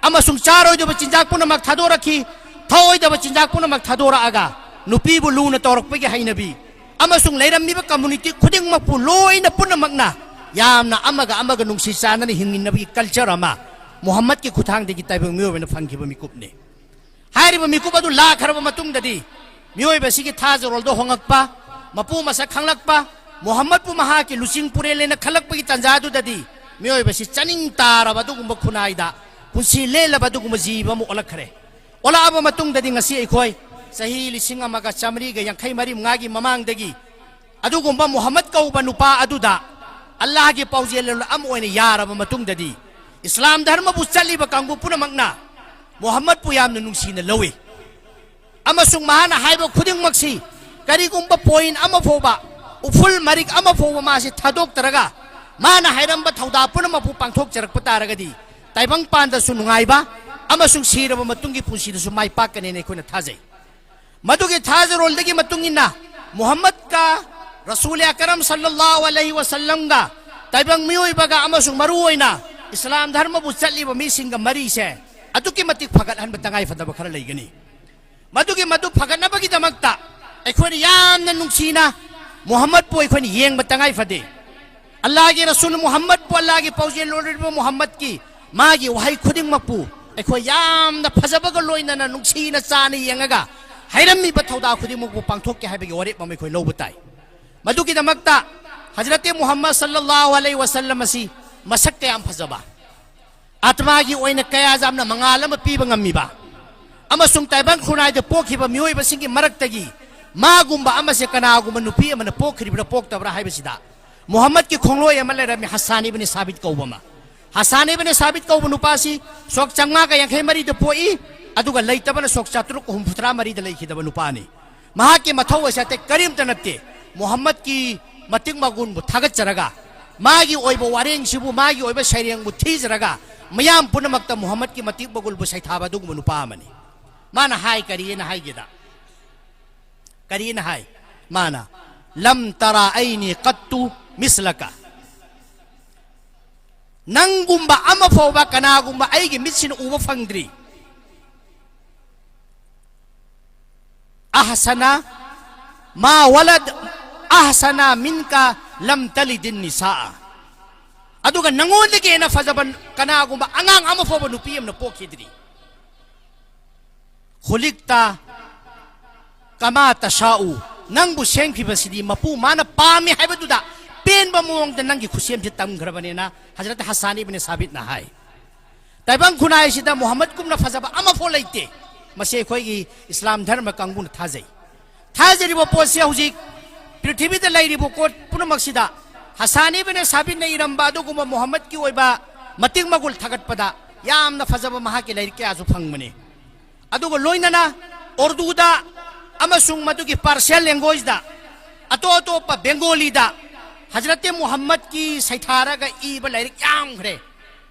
ꯑꯃꯁꯨꯡ ꯆꯥꯔꯣꯏꯗꯕ ꯆꯤꯟꯖꯥꯛ ꯄꯨꯝꯅꯃꯛ ꯊꯥꯗꯣꯔꯛꯈꯤ꯫ ꯊꯛꯑꯣꯏꯗꯕ ꯆꯤꯟꯖꯥꯛ ꯄꯨꯝꯅꯃꯛ ꯊꯥꯗꯣꯔꯛꯑꯒ ꯅꯨꯄꯤꯕꯨ ꯂꯨꯅ ꯇꯧꯔꯛꯄꯒꯤ ꯍꯩꯅꯕꯤ ꯑꯃꯁꯨꯡ ꯂꯩꯔꯝꯃꯤꯕ ꯀꯝꯃꯨꯅꯤꯇꯤ ꯈꯨꯗꯤꯡꯃꯛꯄꯨ ꯂꯣꯏꯅ ꯄꯨꯝꯅꯃꯛꯅ ꯌꯥꯝꯅ ꯑꯃꯒ ꯑꯃꯒ ꯅꯨꯡꯁꯤ ꯆꯥꯟꯅꯅ ꯍꯤꯡꯃꯤꯟꯅꯕꯒꯤ ꯀꯜꯆꯔ ꯑꯃ ꯃꯨꯍꯝꯃꯗꯀꯤ ꯈꯨꯠꯊꯥꯡꯗꯒꯤ ꯇꯥꯏꯕꯪ ꯃꯤꯑꯣꯏꯕꯅ ꯐꯪꯈꯤꯕ ꯃꯤꯀꯨꯞꯅꯤ꯫ ꯍꯥꯏꯔꯤꯕ ꯃꯤꯀꯨꯞ ꯑꯗꯨ ꯂꯥꯛꯈ꯭ꯔꯕ ꯃꯇꯨꯡꯗꯗꯤ ꯃꯤꯑꯣꯏꯕꯁꯤꯒꯤ ꯊꯥꯖꯔꯣꯜꯗ ꯍꯣꯡꯉꯛꯄ, ꯃꯄꯨ ꯃꯁꯛ ꯈꯪꯂꯛꯄ, ꯃꯨꯍꯝꯃꯗꯄꯨ ꯃꯍꯥꯛꯀꯤ ꯂꯨꯆꯤꯡ ꯄꯨꯔꯦꯜꯅ ꯈꯜꯂꯛꯄꯒꯤ ꯇꯥꯟꯖꯥꯗꯨꯗꯗꯤ ꯃꯤꯑꯣꯏꯕꯁꯤ ꯆꯥꯅꯤꯡ ꯇꯥꯔꯕ ꯑꯗꯨꯒꯨꯝꯕ ꯈꯨꯟꯅꯥꯏꯗ ꯄꯨꯟꯁꯤ ꯂꯦꯜꯂꯕ ꯑꯗꯨꯒꯨꯝꯕ ꯖꯤꯕ ꯑꯃ ꯑꯣꯜꯂꯛꯈ꯭ꯔꯦ꯫ ꯑꯣꯜꯂꯛꯑꯕ ꯃꯇꯨꯡꯗꯗꯤ ꯉꯁꯤ ꯑꯩꯈꯣꯏ ꯆꯍꯤ ꯂꯤꯁꯤꯡ ꯑꯃꯒ ꯆꯥꯃꯔꯤꯒ ꯌꯥꯡꯈꯩ ꯃꯔꯤ ꯃꯉꯥꯒꯤ ꯃꯃꯥꯡꯗꯒꯤ ꯑꯗꯨꯒꯨꯝꯕ ꯃꯨꯍꯝꯃꯗ ꯀꯧꯕ ꯅꯨꯄꯥ ꯑꯗꯨꯗ ꯑꯜꯂꯥꯍꯒꯤ ꯄꯥꯎꯖꯦꯜ ꯑꯃ ꯑꯣꯏꯅ ꯌꯥꯔꯕ ꯃꯇꯨꯡꯗꯗꯤ ꯏꯁꯂꯥꯝ ꯙꯔꯃꯕꯨ ꯆꯠꯂꯤꯕ ꯀꯥꯡꯕꯨ ꯄꯨꯝꯅꯃꯛꯅ ꯃꯨꯍꯝꯃꯗꯄꯨ ꯌꯥꯝꯅ ꯅꯨꯡꯁꯤꯅ ꯂꯧꯏ꯫ ꯑꯃꯁꯨꯡ ꯃꯍꯥꯛꯅ ꯍꯥꯏꯕ ꯈꯨꯗꯤꯡꯃꯛꯁꯤ ꯀꯔꯤꯒꯨꯝꯕ point ꯑꯃ ꯐꯥꯎꯕ, ꯎꯐꯨꯜ ꯃꯔꯤꯛ ꯑꯃ ꯐꯥꯎꯕ ꯃꯥꯁꯤ ꯊꯥꯗꯣꯛꯇ꯭ꯔꯒ ꯃꯥꯅ ꯍꯥꯏꯔꯝꯕ ꯊꯧꯗꯥ ꯄꯨꯝꯅꯃꯛꯄꯨ ꯄꯥꯡꯊꯣꯛꯆꯔꯛꯄ ꯇꯥꯔꯒꯗꯤ ꯇꯥꯏꯕꯪꯄꯥꯟꯗꯁꯨ ꯅꯨꯡꯉꯥꯏꯕ ꯑꯃꯁꯨꯡ ꯁꯤꯔꯕ ꯃꯇꯨꯡꯒꯤ ꯄꯨꯟꯁꯤꯗꯁꯨ ꯃꯥꯏ ꯄꯥꯛꯀꯅꯦꯅ ꯑꯩꯈꯣꯏꯅ ꯊꯥꯖꯩ꯫ ꯃꯗꯨꯒꯤ ꯊꯥꯖꯔꯣꯜꯗꯒꯤ ꯃꯇꯨꯡ ꯏꯟꯅ ꯃꯨꯍꯝꯃꯗꯀ ꯔꯁꯨꯜ ꯑꯀꯔꯝ ꯁꯜꯂꯜꯂꯥꯍꯨ ꯑꯂꯩꯍꯤ ꯋꯥꯁꯜꯂꯝꯒ ꯇꯥꯏꯕꯪ ꯃꯤꯑꯣꯏꯕꯒ ꯑꯃꯁꯨꯡ ꯃꯔꯨꯑꯣꯏꯅ ꯏꯁꯂꯥꯝ ꯙꯔꯃꯕꯨ ꯆꯠꯂꯤꯕ ꯃꯤꯁꯤꯡꯒ ꯃꯔꯤꯁꯦ ꯑꯗꯨꯛꯀꯤ ꯃꯇꯤꯛ ꯐꯒꯠꯍꯟꯕ ꯇꯉꯥꯏ ꯐꯗꯕ ꯈꯔ ꯂꯩꯒꯅꯤ꯫ ꯃꯗꯨꯒꯤ ꯃꯗꯨ ꯐꯒꯠꯅꯕꯒꯤꯗꯃꯛꯇ ꯑꯩꯈꯣꯏꯅ ꯌꯥꯝꯅ ꯅꯨꯡꯁꯤꯅ ꯃꯨꯍꯝꯃꯗꯄꯨ ꯑꯩꯈꯣꯏꯅ ꯌꯦꯡꯕ ꯇꯉꯥꯏ ꯐꯗꯦ꯫ ꯑꯜꯂꯥꯍꯒꯤ ꯔꯁꯨꯜ ꯃꯨꯍꯝꯃꯗꯄꯨ, ꯑꯜꯂꯥꯍꯒꯤ ꯄꯥꯎꯖꯦꯜ ꯂꯣꯔꯤꯕ ꯃꯨꯍꯝꯃꯗꯀꯤ ꯃꯥꯒꯤ ꯋꯥꯍꯩ ꯈꯨꯗꯤꯡꯃꯛꯄꯨ ꯑꯩꯈꯣꯏ ꯌꯥꯝꯅ ꯐꯖꯕꯒ ꯂꯣꯏꯅꯅ ꯅꯨꯡꯁꯤꯅ ꯆꯥꯅ ꯌꯦꯡꯉꯒ ꯍꯥꯏꯔꯝꯃꯤꯕ ꯊꯧꯗꯥ ꯈꯨꯗꯤꯡꯃꯛꯄꯨ ꯄꯥꯡꯊꯣꯛꯀꯦ ꯍꯥꯏꯕꯒꯤ ꯋꯥꯔꯦꯞ ꯑꯃ ꯑꯩꯈꯣꯏ ꯂꯧꯕ ꯇꯥꯏ꯫ ꯃꯗꯨꯒꯤꯗꯃꯛꯇ ꯍꯖꯔꯠ ꯃꯨꯍꯝꯃꯗ ꯁꯜꯂꯜꯂꯥꯍꯨ ꯑꯂꯩꯍꯤ ꯋꯥꯁꯜꯂꯝ ꯑꯁꯤ ꯃꯁꯛ ꯀꯌꯥꯝ ꯐꯖꯕ, ꯑꯥꯇꯃꯥꯒꯤ ꯑꯣꯏꯅ ꯀꯌꯥ ꯌꯥꯝꯅ ꯃꯉꯥꯜ ꯑꯃ ꯄꯤꯕ ꯉꯝꯃꯤꯕ ꯑꯃꯁꯨꯡ ꯇꯥꯏꯕꯪ ꯈꯨꯟꯅꯥꯏꯗ ꯄꯣꯛꯈꯤꯕ ꯃꯤꯑꯣꯏꯕꯁꯤꯡꯒꯤ ꯃꯔꯛꯇꯒꯤ ꯃꯥꯒꯨꯝꯕ ꯑꯃꯁꯦ ꯀꯅꯥꯒꯨꯝꯕ ꯅꯨꯄꯤ ꯑꯃꯅ ꯄꯣꯛꯈ꯭ꯔꯤꯕ꯭ꯔꯥ ꯄꯣꯛꯇꯕ꯭ꯔꯥ ꯍꯥꯏꯕꯁꯤꯗ ꯃꯨꯍꯝꯃꯗꯀꯤ ꯈꯣꯡꯂꯣꯏ ꯑꯃ ꯂꯩꯔꯝꯃꯤ, ꯍꯁꯥꯟ ꯏꯕꯅꯤ ꯁꯥꯕꯤꯠ ꯀꯧꯕ ꯑꯃ꯫ ꯍꯁꯥꯟ ꯏꯕꯅꯤ ꯁꯥꯕꯤꯠ ꯀꯧꯕ ꯅꯨꯄꯥꯁꯤ ꯁꯣꯛ ꯆꯥꯝꯃꯉꯥꯒ ꯌꯥꯡꯈꯩ ꯃꯔꯤꯗ ꯄꯣꯛꯏ, ꯑꯗꯨꯒ ꯂꯩꯇꯕꯅ ꯁꯣꯛ ꯆꯥꯇ꯭ꯔꯨꯛ ꯍꯨꯝꯐꯨꯇꯔꯥ ꯃꯔꯤꯗ ꯂꯩꯈꯤꯗꯕ ꯅꯨꯄꯥꯅꯤ꯫ ꯃꯍꯥꯛꯀꯤ ꯃꯊꯧ ꯑꯁꯤ ꯑꯇꯩ ꯀꯔꯤꯝꯇ ꯅꯠꯇꯦ, ꯃꯨꯍꯝꯃꯗꯀꯤ ꯃꯇꯤꯛ ꯃꯒꯨꯟꯕꯨ ꯊꯥꯒꯠꯆꯔꯒ ꯃꯥꯒꯤ ꯑꯣꯏꯕ ꯋꯥꯔꯦꯡꯁꯤꯕꯨ, ꯃꯥꯒꯤ ꯑꯣꯏꯕ ꯁꯩꯔꯦꯡꯕꯨ ꯊꯤꯖꯔꯒ ꯃꯤꯌꯥꯝ ꯄꯨꯝꯅꯃꯛꯇ ꯃꯨꯍꯝꯃꯗꯀꯤ ꯃꯇꯤꯛ ꯃꯒꯨꯟꯕꯨ ꯁꯩꯊꯥꯕ ꯑꯗꯨꯒꯨꯝꯕ ꯅꯨꯄꯥ ꯑꯃꯅꯤ꯫ ꯃꯥꯅ ꯍꯥꯏ, ꯀꯔꯤꯅ ꯍꯥꯏꯒꯦꯗ? ꯀꯔꯤꯅ ꯍꯥꯏ? ꯃꯥꯅ, "ꯂꯝ ꯇꯔꯥ ꯑꯩꯅꯤ ꯀꯠꯇꯨ ꯃꯤꯁꯂꯀ"꯫ ꯅꯪꯒꯨꯝꯕ ꯑꯃ ꯐꯥꯎꯕ ꯀꯅꯥꯒꯨꯝꯕ ꯑꯩꯒꯤ ꯃꯤꯠꯁꯤꯅ ꯎꯕ ꯐꯪꯗ꯭ꯔꯤ꯫ "ꯑꯍꯁꯅ ꯃꯥ ꯋꯥꯂꯗ ꯑꯍꯁꯅ ꯃꯤꯟꯀ ꯂꯝ ꯇꯂꯤꯗꯤꯟ ꯅꯤꯁꯥ"꯫ ꯑꯗꯨꯒ ꯅꯉꯣꯟꯗꯒꯤ ꯍꯦꯟꯅ ꯐꯖꯕ ꯀꯅꯥꯒꯨꯝꯕ ꯑꯉꯥꯡ ꯑꯃ ꯐꯥꯎꯕ ꯅꯨꯄꯤ ꯑꯃꯅ ꯄꯣꯛꯈꯤꯗ꯭ꯔꯤ꯫ "ꯈꯨꯂꯤꯛꯇ ꯀꯃꯥ ꯇꯁꯥꯎ", ꯅꯪꯕꯨ ꯁꯦꯝꯈꯤꯕꯁꯤꯗꯤ ꯃꯄꯨ ꯃꯥꯅ ꯄꯥꯝꯃꯤ ꯍꯥꯏꯕꯗꯨꯗ ꯄꯦꯟꯕ ꯃꯑꯣꯡꯗ ꯅꯪꯒꯤ ꯈꯨꯠꯁꯦꯝꯁꯤ ꯇꯝꯈ꯭ꯔꯕꯅꯦꯅ ꯍꯖꯔꯠ ꯍꯁꯥꯟ ꯏꯕꯅꯤ ꯁꯥꯕꯤꯠꯅ ꯍꯥꯏ꯫ ꯇꯥꯏꯕꯪ ꯈꯨꯟꯅꯥꯏꯁꯤꯗ ꯃꯨꯍꯝꯃꯗꯀꯨꯝꯅ ꯐꯖꯕ ꯑꯃꯐꯥꯎ ꯂꯩꯇꯦ꯫ ꯃꯁꯤ ꯑꯩꯈꯣꯏꯒꯤ ꯏꯁꯂꯥꯝ ꯙꯔꯃ ꯀꯥꯡꯕꯨꯅ ꯊꯥꯖꯩ꯫ ꯊꯥꯖꯔꯤꯕ ꯄꯣꯠꯁꯤ ꯍꯧꯖꯤꯛ ꯄ꯭ꯔꯤꯊꯤꯕꯤꯗ ꯂꯩꯔꯤꯕ ꯄꯣꯠ ꯄꯨꯝꯅꯃꯛꯁꯤꯗ ꯍꯁꯥꯟ ꯏꯕꯅꯤ ꯁꯥꯕꯤꯠꯅ ꯏꯔꯝꯕ ꯑꯗꯨꯒꯨꯝꯕ ꯃꯨꯍꯝꯃꯗꯀꯤ ꯑꯣꯏꯕ ꯃꯇꯤꯛ ꯃꯒꯨꯜ ꯊꯥꯒꯠꯄꯗ ꯌꯥꯝꯅ ꯐꯖꯕ ꯃꯍꯥꯛꯀꯤ ꯂꯥꯏꯔꯤꯛ ꯀꯌꯥꯁꯨ ꯐꯪꯕꯅꯤ꯫ ꯑꯗꯨꯒ ꯂꯣꯏꯅꯅ ꯎꯔꯗꯨꯗ ꯑꯃꯁꯨꯡ ꯃꯗꯨꯒꯤ Persian language ꯗ, ꯑꯇꯣꯞ ꯑꯇꯣꯞꯄ Bengali ꯗ ꯍꯖꯔꯠ ꯃꯨꯍꯝꯃꯗꯀꯤ ꯁꯩꯊꯥꯔꯒ ꯏꯕ ꯂꯥꯏꯔꯤꯛ ꯌꯥꯝꯈ꯭ꯔꯦ꯫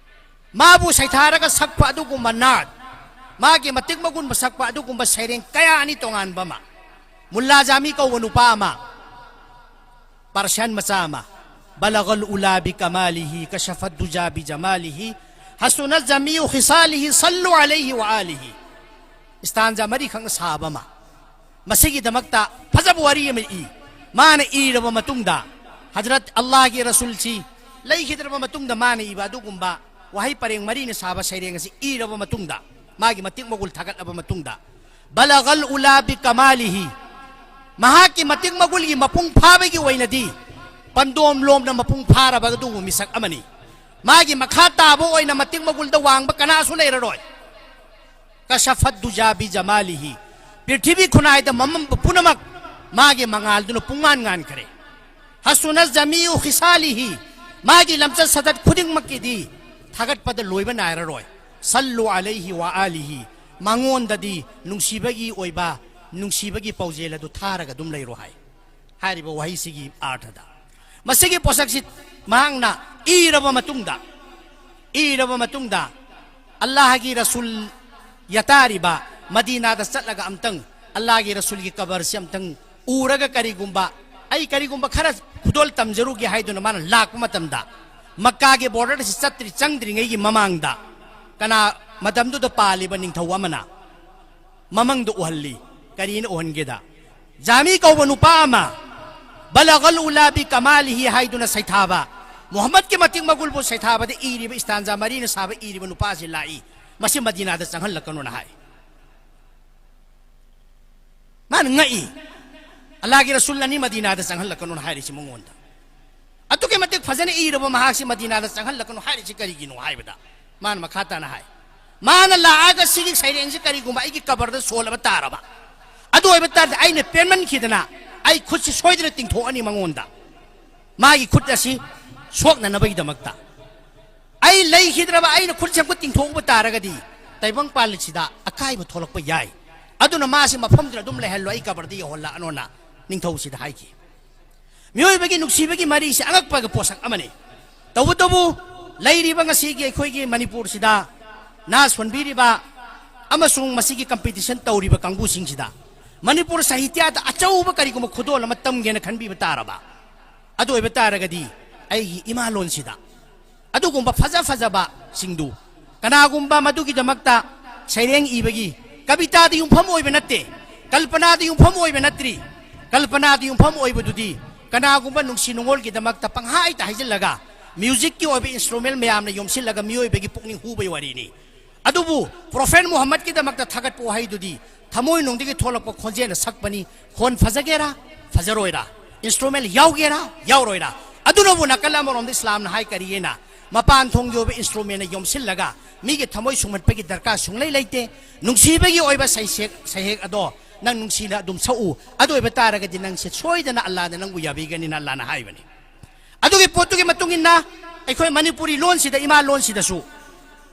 ꯃꯥꯕꯨ ꯁꯩꯊꯥꯔꯒ ꯁꯛꯄ ꯑꯗꯨꯒꯨꯝꯕ ꯅꯥꯠ, ꯃꯥꯒꯤ ꯃꯇꯤꯛ ꯃꯒꯨꯟ ꯁꯛꯄ ꯑꯗꯨꯒꯨꯝꯕ ꯁꯩꯔꯦꯡ ꯀꯌꯥ ꯑꯅꯤ ꯇꯣꯉꯥꯟꯕ ꯑꯃ, ꯃꯨꯜꯂꯥ ꯖꯥꯃꯤ ꯀꯧꯕ ꯅꯨꯄꯥ ꯑꯃ, Persian ꯃꯆꯥ ꯑꯃ, "ꯕꯂꯒꯜ ꯎꯂꯥ ꯕꯤ ꯀꯃꯥꯂꯤꯍꯤ, ꯀꯁꯐꯠ ꯗꯨꯖꯥ ꯕꯤ ꯖꯃꯥꯂꯤꯍꯤ, ꯍꯁꯨꯅ ꯖꯃꯤꯎ ꯈꯤꯁꯥꯂꯤꯍꯤ, ꯁꯜꯂꯨ ꯑꯂꯩꯍꯤ ꯋꯥ ꯑꯥꯂꯤꯍꯤ"꯫ ꯏꯁꯇꯥꯟꯖꯥ ꯃꯔꯤꯈꯛꯅ ꯁꯥꯕ ꯑꯃ꯫ ꯃꯁꯤꯒꯤꯗꯃꯛꯇ ꯐꯖꯕ ꯋꯥꯔꯤ ꯑꯃ ꯏ꯫ ꯃꯥꯅ ꯏꯔꯕ ꯃꯇꯨꯡꯗ, ꯍꯖꯔꯠ ꯑꯜꯂꯥꯍꯒꯤ ꯔꯁꯨꯜꯁꯤ ꯂꯩꯈꯤꯗ꯭ꯔꯕ ꯃꯇꯨꯡꯗ ꯃꯥꯅ ꯏꯕ ꯑꯗꯨꯒꯨꯝꯕ ꯋꯥꯍꯩ ꯄꯔꯦꯡ ꯃꯔꯤꯅ ꯁꯥꯕ ꯁꯩꯔꯦꯡ ꯑꯁꯤ ꯏꯔꯕ ꯃꯇꯨꯡꯗ, ꯃꯥꯒꯤ ꯃꯇꯤꯛ ꯃꯒꯨꯜ ꯊꯥꯒꯠꯂꯕ ꯃꯇꯨꯡꯗ, "ꯕꯂꯒꯜ ꯎꯂꯥ ꯕꯤ ꯀꯃꯥꯂꯤꯍꯤ", ꯃꯍꯥꯛꯀꯤ ꯃꯇꯤꯛ ꯃꯒꯨꯜꯒꯤ ꯃꯄꯨꯡ ꯐꯥꯕꯒꯤ ꯑꯣꯏꯅꯗꯤ ꯄꯟꯗꯣꯝ ꯂꯣꯝꯅ ꯃꯄꯨꯡ ꯐꯥꯔꯕ ꯑꯗꯨꯒꯨꯝꯕ ꯃꯤꯁꯛ ꯑꯃꯅꯤ꯫ ꯃꯥꯒꯤ ꯃꯈꯥ ꯇꯥꯕ ꯑꯣꯏꯅ ꯃꯇꯤꯛ ꯃꯒꯨꯜꯗ ꯋꯥꯡꯕ ꯀꯅꯥꯁꯨ ꯂꯩꯔꯔꯣꯏ꯫ "ꯀꯁꯐꯠ ꯗꯨꯖꯥ ꯕꯤ ꯖꯃꯥꯂꯤꯍꯤ", ꯄ꯭ꯔꯤꯊꯤꯕꯤ ꯈꯨꯟꯅꯥꯏꯗ ꯃꯃꯝꯕ ꯄꯨꯝꯅꯃꯛ ꯃꯥꯒꯤ ꯃꯉꯥꯜꯗꯨꯅ ꯄꯨꯡꯉꯥꯟ ꯉꯥꯟꯈ꯭ꯔꯦ꯫ "ꯍꯁꯨꯅ ꯖꯃꯤꯎ ꯈꯤꯁꯥꯂꯤꯍꯤ", ꯃꯥꯒꯤ ꯂꯝꯆꯠ ꯁꯥꯖꯠ ꯈꯨꯗꯤꯡꯃꯛꯀꯤꯗꯤ ꯊꯥꯒꯠꯄꯗ ꯂꯣꯏꯕ ꯅꯥꯏꯔꯔꯣꯏ꯫ "ꯁꯜꯂꯨ ꯑꯂꯩꯍꯤ ꯋꯥ ꯑꯥꯂꯤꯍꯤ", ꯃꯉꯣꯟꯗꯗꯤ ꯅꯨꯡꯁꯤꯕꯒꯤ ꯑꯣꯏꯕ, ꯅꯨꯡꯁꯤꯕꯒꯤ ꯄꯥꯎꯖꯦꯜ ꯑꯗꯨ ꯊꯥꯔꯒ ꯑꯗꯨꯝ ꯂꯩꯔꯣ ꯍꯥꯏ꯫ ꯍꯥꯏꯔꯤꯕ ꯋꯥꯍꯩꯁꯤꯒꯤ ꯑꯥꯔꯊꯗ, ꯃꯁꯤꯒꯤ ꯄꯣꯠꯁꯛꯁꯤ ꯃꯍꯥꯛꯅ ꯏꯔꯕ ꯃꯇꯨꯡꯗ, ꯏꯔꯕ ꯃꯇꯨꯡꯗ, ꯑꯜꯂꯥꯍꯒꯤ ꯔꯁꯨꯜ ꯌꯥꯇꯥꯔꯤꯕ ꯃꯗꯤꯅꯥꯗ ꯆꯠꯂꯒ ꯑꯝꯇꯪ ꯑꯜꯂꯥꯍꯒꯤ ꯔꯁꯨꯜꯒꯤ ꯀꯕꯔꯁꯤ ꯑꯝꯇꯪ ꯎꯔꯒ, ꯀꯔꯤꯒꯨꯝꯕ ꯑꯩ ꯀꯔꯤꯒꯨꯝꯕ ꯈꯔ ꯈꯨꯗꯣꯜ ꯇꯝꯖꯔꯨꯒꯦ ꯍꯥꯏꯗꯨꯅ ꯃꯥꯅ ꯂꯥꯛꯄ ꯃꯇꯝꯗ, ꯃꯛꯀꯥꯒꯤ ꯕꯣꯔꯗꯔꯁꯤ ꯆꯠꯇ꯭ꯔꯤ, ꯆꯪꯗ꯭ꯔꯤꯉꯩꯒꯤ ꯃꯃꯥꯡꯗ ꯀꯅꯥ, ꯃꯇꯝꯗꯨꯗ ꯄꯥꯜꯂꯤꯕ ꯅꯤꯡꯊꯧ ꯑꯃꯅ ꯃꯃꯪꯗ ꯎꯍꯜꯂꯤ꯫ ꯀꯔꯤꯅ ꯎꯍꯟꯒꯦꯗ, ꯖꯥꯃꯤ ꯀꯧꯕ ꯅꯨꯄꯥ ꯑꯃ, "ꯕꯂꯒꯜ ꯎꯂꯥ ꯕꯤ ꯀꯃꯥꯂꯤꯍꯤ" ꯍꯥꯏꯗꯨꯅ ꯁꯩꯊꯥꯕ, ꯃꯨꯍꯝꯃꯗꯀꯤ ꯃꯇꯤꯛ ꯃꯒꯨꯜꯕꯨ ꯁꯩꯊꯥꯕꯗ ꯏꯔꯤꯕ, ꯏꯁꯇꯥꯟꯖꯥ ꯃꯔꯤꯅ ꯁꯥꯕ ꯏꯔꯤꯕ ꯅꯨꯄꯥ ꯑꯁꯤ ꯂꯥꯛꯏ꯫ "ꯃꯁꯤ ꯃꯗꯤꯅꯥꯗ ꯆꯪꯍꯜꯂꯛꯀꯅꯨꯅ" ꯍꯥꯏ꯫ ꯃꯥꯅ ꯉꯛꯏ꯫ "ꯑꯜꯂꯥꯍꯒꯤ ꯔꯁꯨꯜ ꯑꯅꯤ ꯃꯗꯤꯅꯥꯗ ꯆꯪꯍꯜꯂꯛꯀꯅꯨꯅ" ꯍꯥꯏꯔꯤꯁꯤ ꯃꯉꯣꯟꯗ꯫ ꯑꯗꯨꯛꯀꯤ ꯃꯇꯤꯛ ꯐꯖꯅ ꯏꯔꯕ ꯃꯍꯥꯛꯁꯤ ꯃꯗꯤꯅꯥꯗ ꯆꯪꯍꯜꯂꯛꯀꯅꯨ ꯍꯥꯏꯔꯤꯁꯤ ꯀꯔꯤꯒꯤꯅꯣ ꯍꯥꯏꯕꯗ, ꯃꯥꯅ ꯃꯈꯥ ꯇꯥꯅ ꯍꯥꯏ, "ꯃꯥꯅ ꯂꯥꯛꯑꯒ ꯁꯤꯒꯤ ꯁꯩꯔꯦꯡꯁꯤ ꯀꯔꯤꯒꯨꯝꯕ ꯑꯩꯒꯤ ꯀꯕꯔꯗ ꯁꯣꯜꯂꯕ ꯇꯥꯔꯕ, ꯑꯗꯨ ꯑꯣꯏꯕ ꯇꯥꯔꯗꯤ ꯑꯩꯅ ꯄꯦꯟꯃꯟꯈꯤꯗꯅ ꯑꯩ ꯈꯨꯠꯁꯤ ꯁꯣꯏꯗꯅ ꯇꯤꯡꯊꯣꯛꯑꯅꯤ ꯃꯉꯣꯟꯗ꯫ ꯃꯥꯒꯤ ꯈꯨꯠ ꯑꯁꯤ ꯁꯣꯛꯅꯅꯕꯒꯤꯗꯃꯛꯇ ꯑꯩ ꯂꯩꯈꯤꯗ꯭ꯔꯕ, ꯑꯩꯅ ꯈꯨꯠꯁꯤ ꯑꯃꯨꯛ ꯇꯤꯡꯊꯣꯛꯎꯕ ꯇꯥꯔꯒꯗꯤ ꯇꯥꯏꯕꯪ ꯄꯥꯜꯂꯤꯁꯤꯗ ꯑꯀꯥꯏꯕ ꯊꯣꯛꯂꯛꯄ ꯌꯥꯏ꯫ ꯑꯗꯨꯅ ꯃꯥꯁꯤ ꯃꯐꯝꯗꯨꯗ ꯑꯗꯨꯝ ꯂꯩꯍꯜꯂꯣ, ꯑꯩ ꯀꯕꯔꯗ ꯌꯧꯍꯜꯂꯛꯑꯅꯣꯅ ꯅꯤꯡꯊꯧꯁꯤꯗ ꯍꯥꯏꯈꯤ꯫ ꯃꯤꯑꯣꯏꯕꯒꯤ ꯅꯨꯡꯁꯤꯕꯒꯤ ꯃꯔꯤꯁꯤ ꯑꯉꯛꯄꯒꯤ ꯄꯣꯠꯁꯛ ꯑꯃꯅꯤ꯫ ꯇꯧꯕꯇꯕꯨ ꯂꯩꯔꯤꯕ ꯉꯁꯤꯒꯤ ꯑꯩꯈꯣꯏꯒꯤ ꯃꯅꯤꯄꯨꯔꯁꯤꯗ ꯅꯥ ꯁꯣꯟꯕꯤꯔꯤꯕ ꯑꯃꯁꯨꯡ ꯃꯁꯤꯒꯤ competition ꯇꯧꯔꯤꯕ ꯀꯥꯡꯕꯨꯁꯤꯡꯁꯤꯗ ꯃꯅꯤꯄꯨꯔ ꯁꯥꯍꯤꯇ꯭ꯌꯗ ꯑꯆꯧꯕ ꯀꯔꯤꯒꯨꯝꯕ ꯈꯨꯗꯣꯜ ꯑꯃ ꯇꯝꯒꯦꯅ ꯈꯟꯕꯤꯕ ꯇꯥꯔꯕ, ꯑꯗꯨ ꯑꯣꯏꯕ ꯇꯥꯔꯒꯗꯤ ꯑꯩꯒꯤ ꯏꯃꯥ ꯂꯣꯟꯁꯤꯗ ꯑꯗꯨꯒꯨꯝꯕ ꯐꯖ ꯐꯖꯕꯁꯤꯡꯗꯨ ꯀꯅꯥꯒꯨꯝꯕ ꯃꯗꯨꯒꯤꯗꯃꯛꯇ ꯁꯩꯔꯦꯡ ꯏꯕꯒꯤ, ꯀꯕꯤꯇꯥꯗ ꯌꯨꯝꯐꯝ ꯑꯣꯏꯕ ꯅꯠꯇꯦ, ꯀꯜꯄꯅꯥꯗ ꯌꯨꯝꯐꯝ ꯑꯣꯏꯕ ꯅꯠꯇ꯭ꯔꯤ꯫ ꯀꯜꯄꯅꯥꯗ ꯌꯨꯝꯐꯝ ꯑꯣꯏꯕꯗꯨꯗꯤ ꯀꯅꯥꯒꯨꯝꯕ ꯅꯨꯡꯁꯤ ꯅꯨꯡꯉꯣꯜꯒꯤꯗꯃꯛꯇ ꯄꯪꯍꯥꯏꯇ ꯍꯥꯏꯖꯤꯜꯂꯒ, musicꯀꯤ ꯑꯣꯏꯕ instrument ꯃꯌꯥꯝꯅ ꯌꯣꯝꯁꯤꯜꯂꯒ ꯃꯤꯑꯣꯏꯕꯒꯤ ꯄꯨꯛꯅꯤꯡ ꯍꯨꯕꯒꯤ ꯋꯥꯔꯤꯅꯤ꯫ ꯑꯗꯨꯕꯨ Prophet ꯃꯨꯍꯝꯃꯗꯀꯤꯗꯃꯛꯇ ꯊꯥꯒꯠꯄ ꯋꯥꯍꯩꯗꯨꯗꯤ ꯊꯃꯣꯏꯅꯨꯡꯗꯒꯤ ꯊꯣꯛꯂꯛꯄ ꯈꯣꯟꯖꯦꯜꯅ ꯁꯛꯄꯅꯤ꯫ ꯈꯣꯟ ꯐꯖꯒꯦꯔꯥ, ꯐꯖꯔꯣꯏꯔꯥ, instrument ꯌꯥꯎꯒꯦꯔꯥ, ꯌꯥꯎꯔꯣꯏꯔꯥ, ꯑꯗꯨꯅꯕꯨ ꯅꯥꯀꯜ ꯑꯃꯔꯣꯝꯗ ꯏꯁꯂꯥꯝꯅ ꯍꯥꯏ ꯀꯔꯤꯅ, ꯃꯄꯥꯟ ꯊꯣꯡꯒꯤ ꯑꯣꯏꯕ instrumentꯅ ꯌꯣꯝꯁꯤꯜꯂꯒ ꯃꯤꯒꯤ ꯊꯃꯣꯏ ꯁꯨꯝꯍꯠꯄꯒꯤ ꯗꯔꯀꯥꯔ ꯁꯨꯡꯂꯩ ꯂꯩꯇꯦ꯫ ꯅꯨꯡꯁꯤꯕꯒꯤ ꯑꯣꯏꯕ ꯁꯩꯁꯦꯛ, ꯁꯩꯍꯦꯛ ꯑꯗꯣ ꯅꯪ ꯅꯨꯡꯁꯤꯅ ꯑꯗꯨꯝ ꯁꯛꯎ꯫ ꯑꯗꯨ ꯑꯣꯏꯕ ꯇꯥꯔꯒꯗꯤ ꯅꯪꯁꯦ ꯁꯣꯏꯗꯅ ꯑꯜꯂꯥꯅ ꯅꯪꯕꯨ ꯌꯥꯕꯤꯒꯅꯤꯅ ꯑꯜꯂꯥꯅ ꯍꯥꯏꯕꯅꯤ꯫ ꯑꯗꯨꯒꯤ ꯄꯣꯠꯇꯨꯒꯤ ꯃꯇꯨꯡ ꯏꯟꯅ ꯑꯩꯈꯣꯏ ꯃꯅꯤꯄꯨꯔꯤ ꯂꯣꯟꯁꯤꯗ, ꯏꯃꯥ ꯂꯣꯟꯁꯤꯗꯁꯨ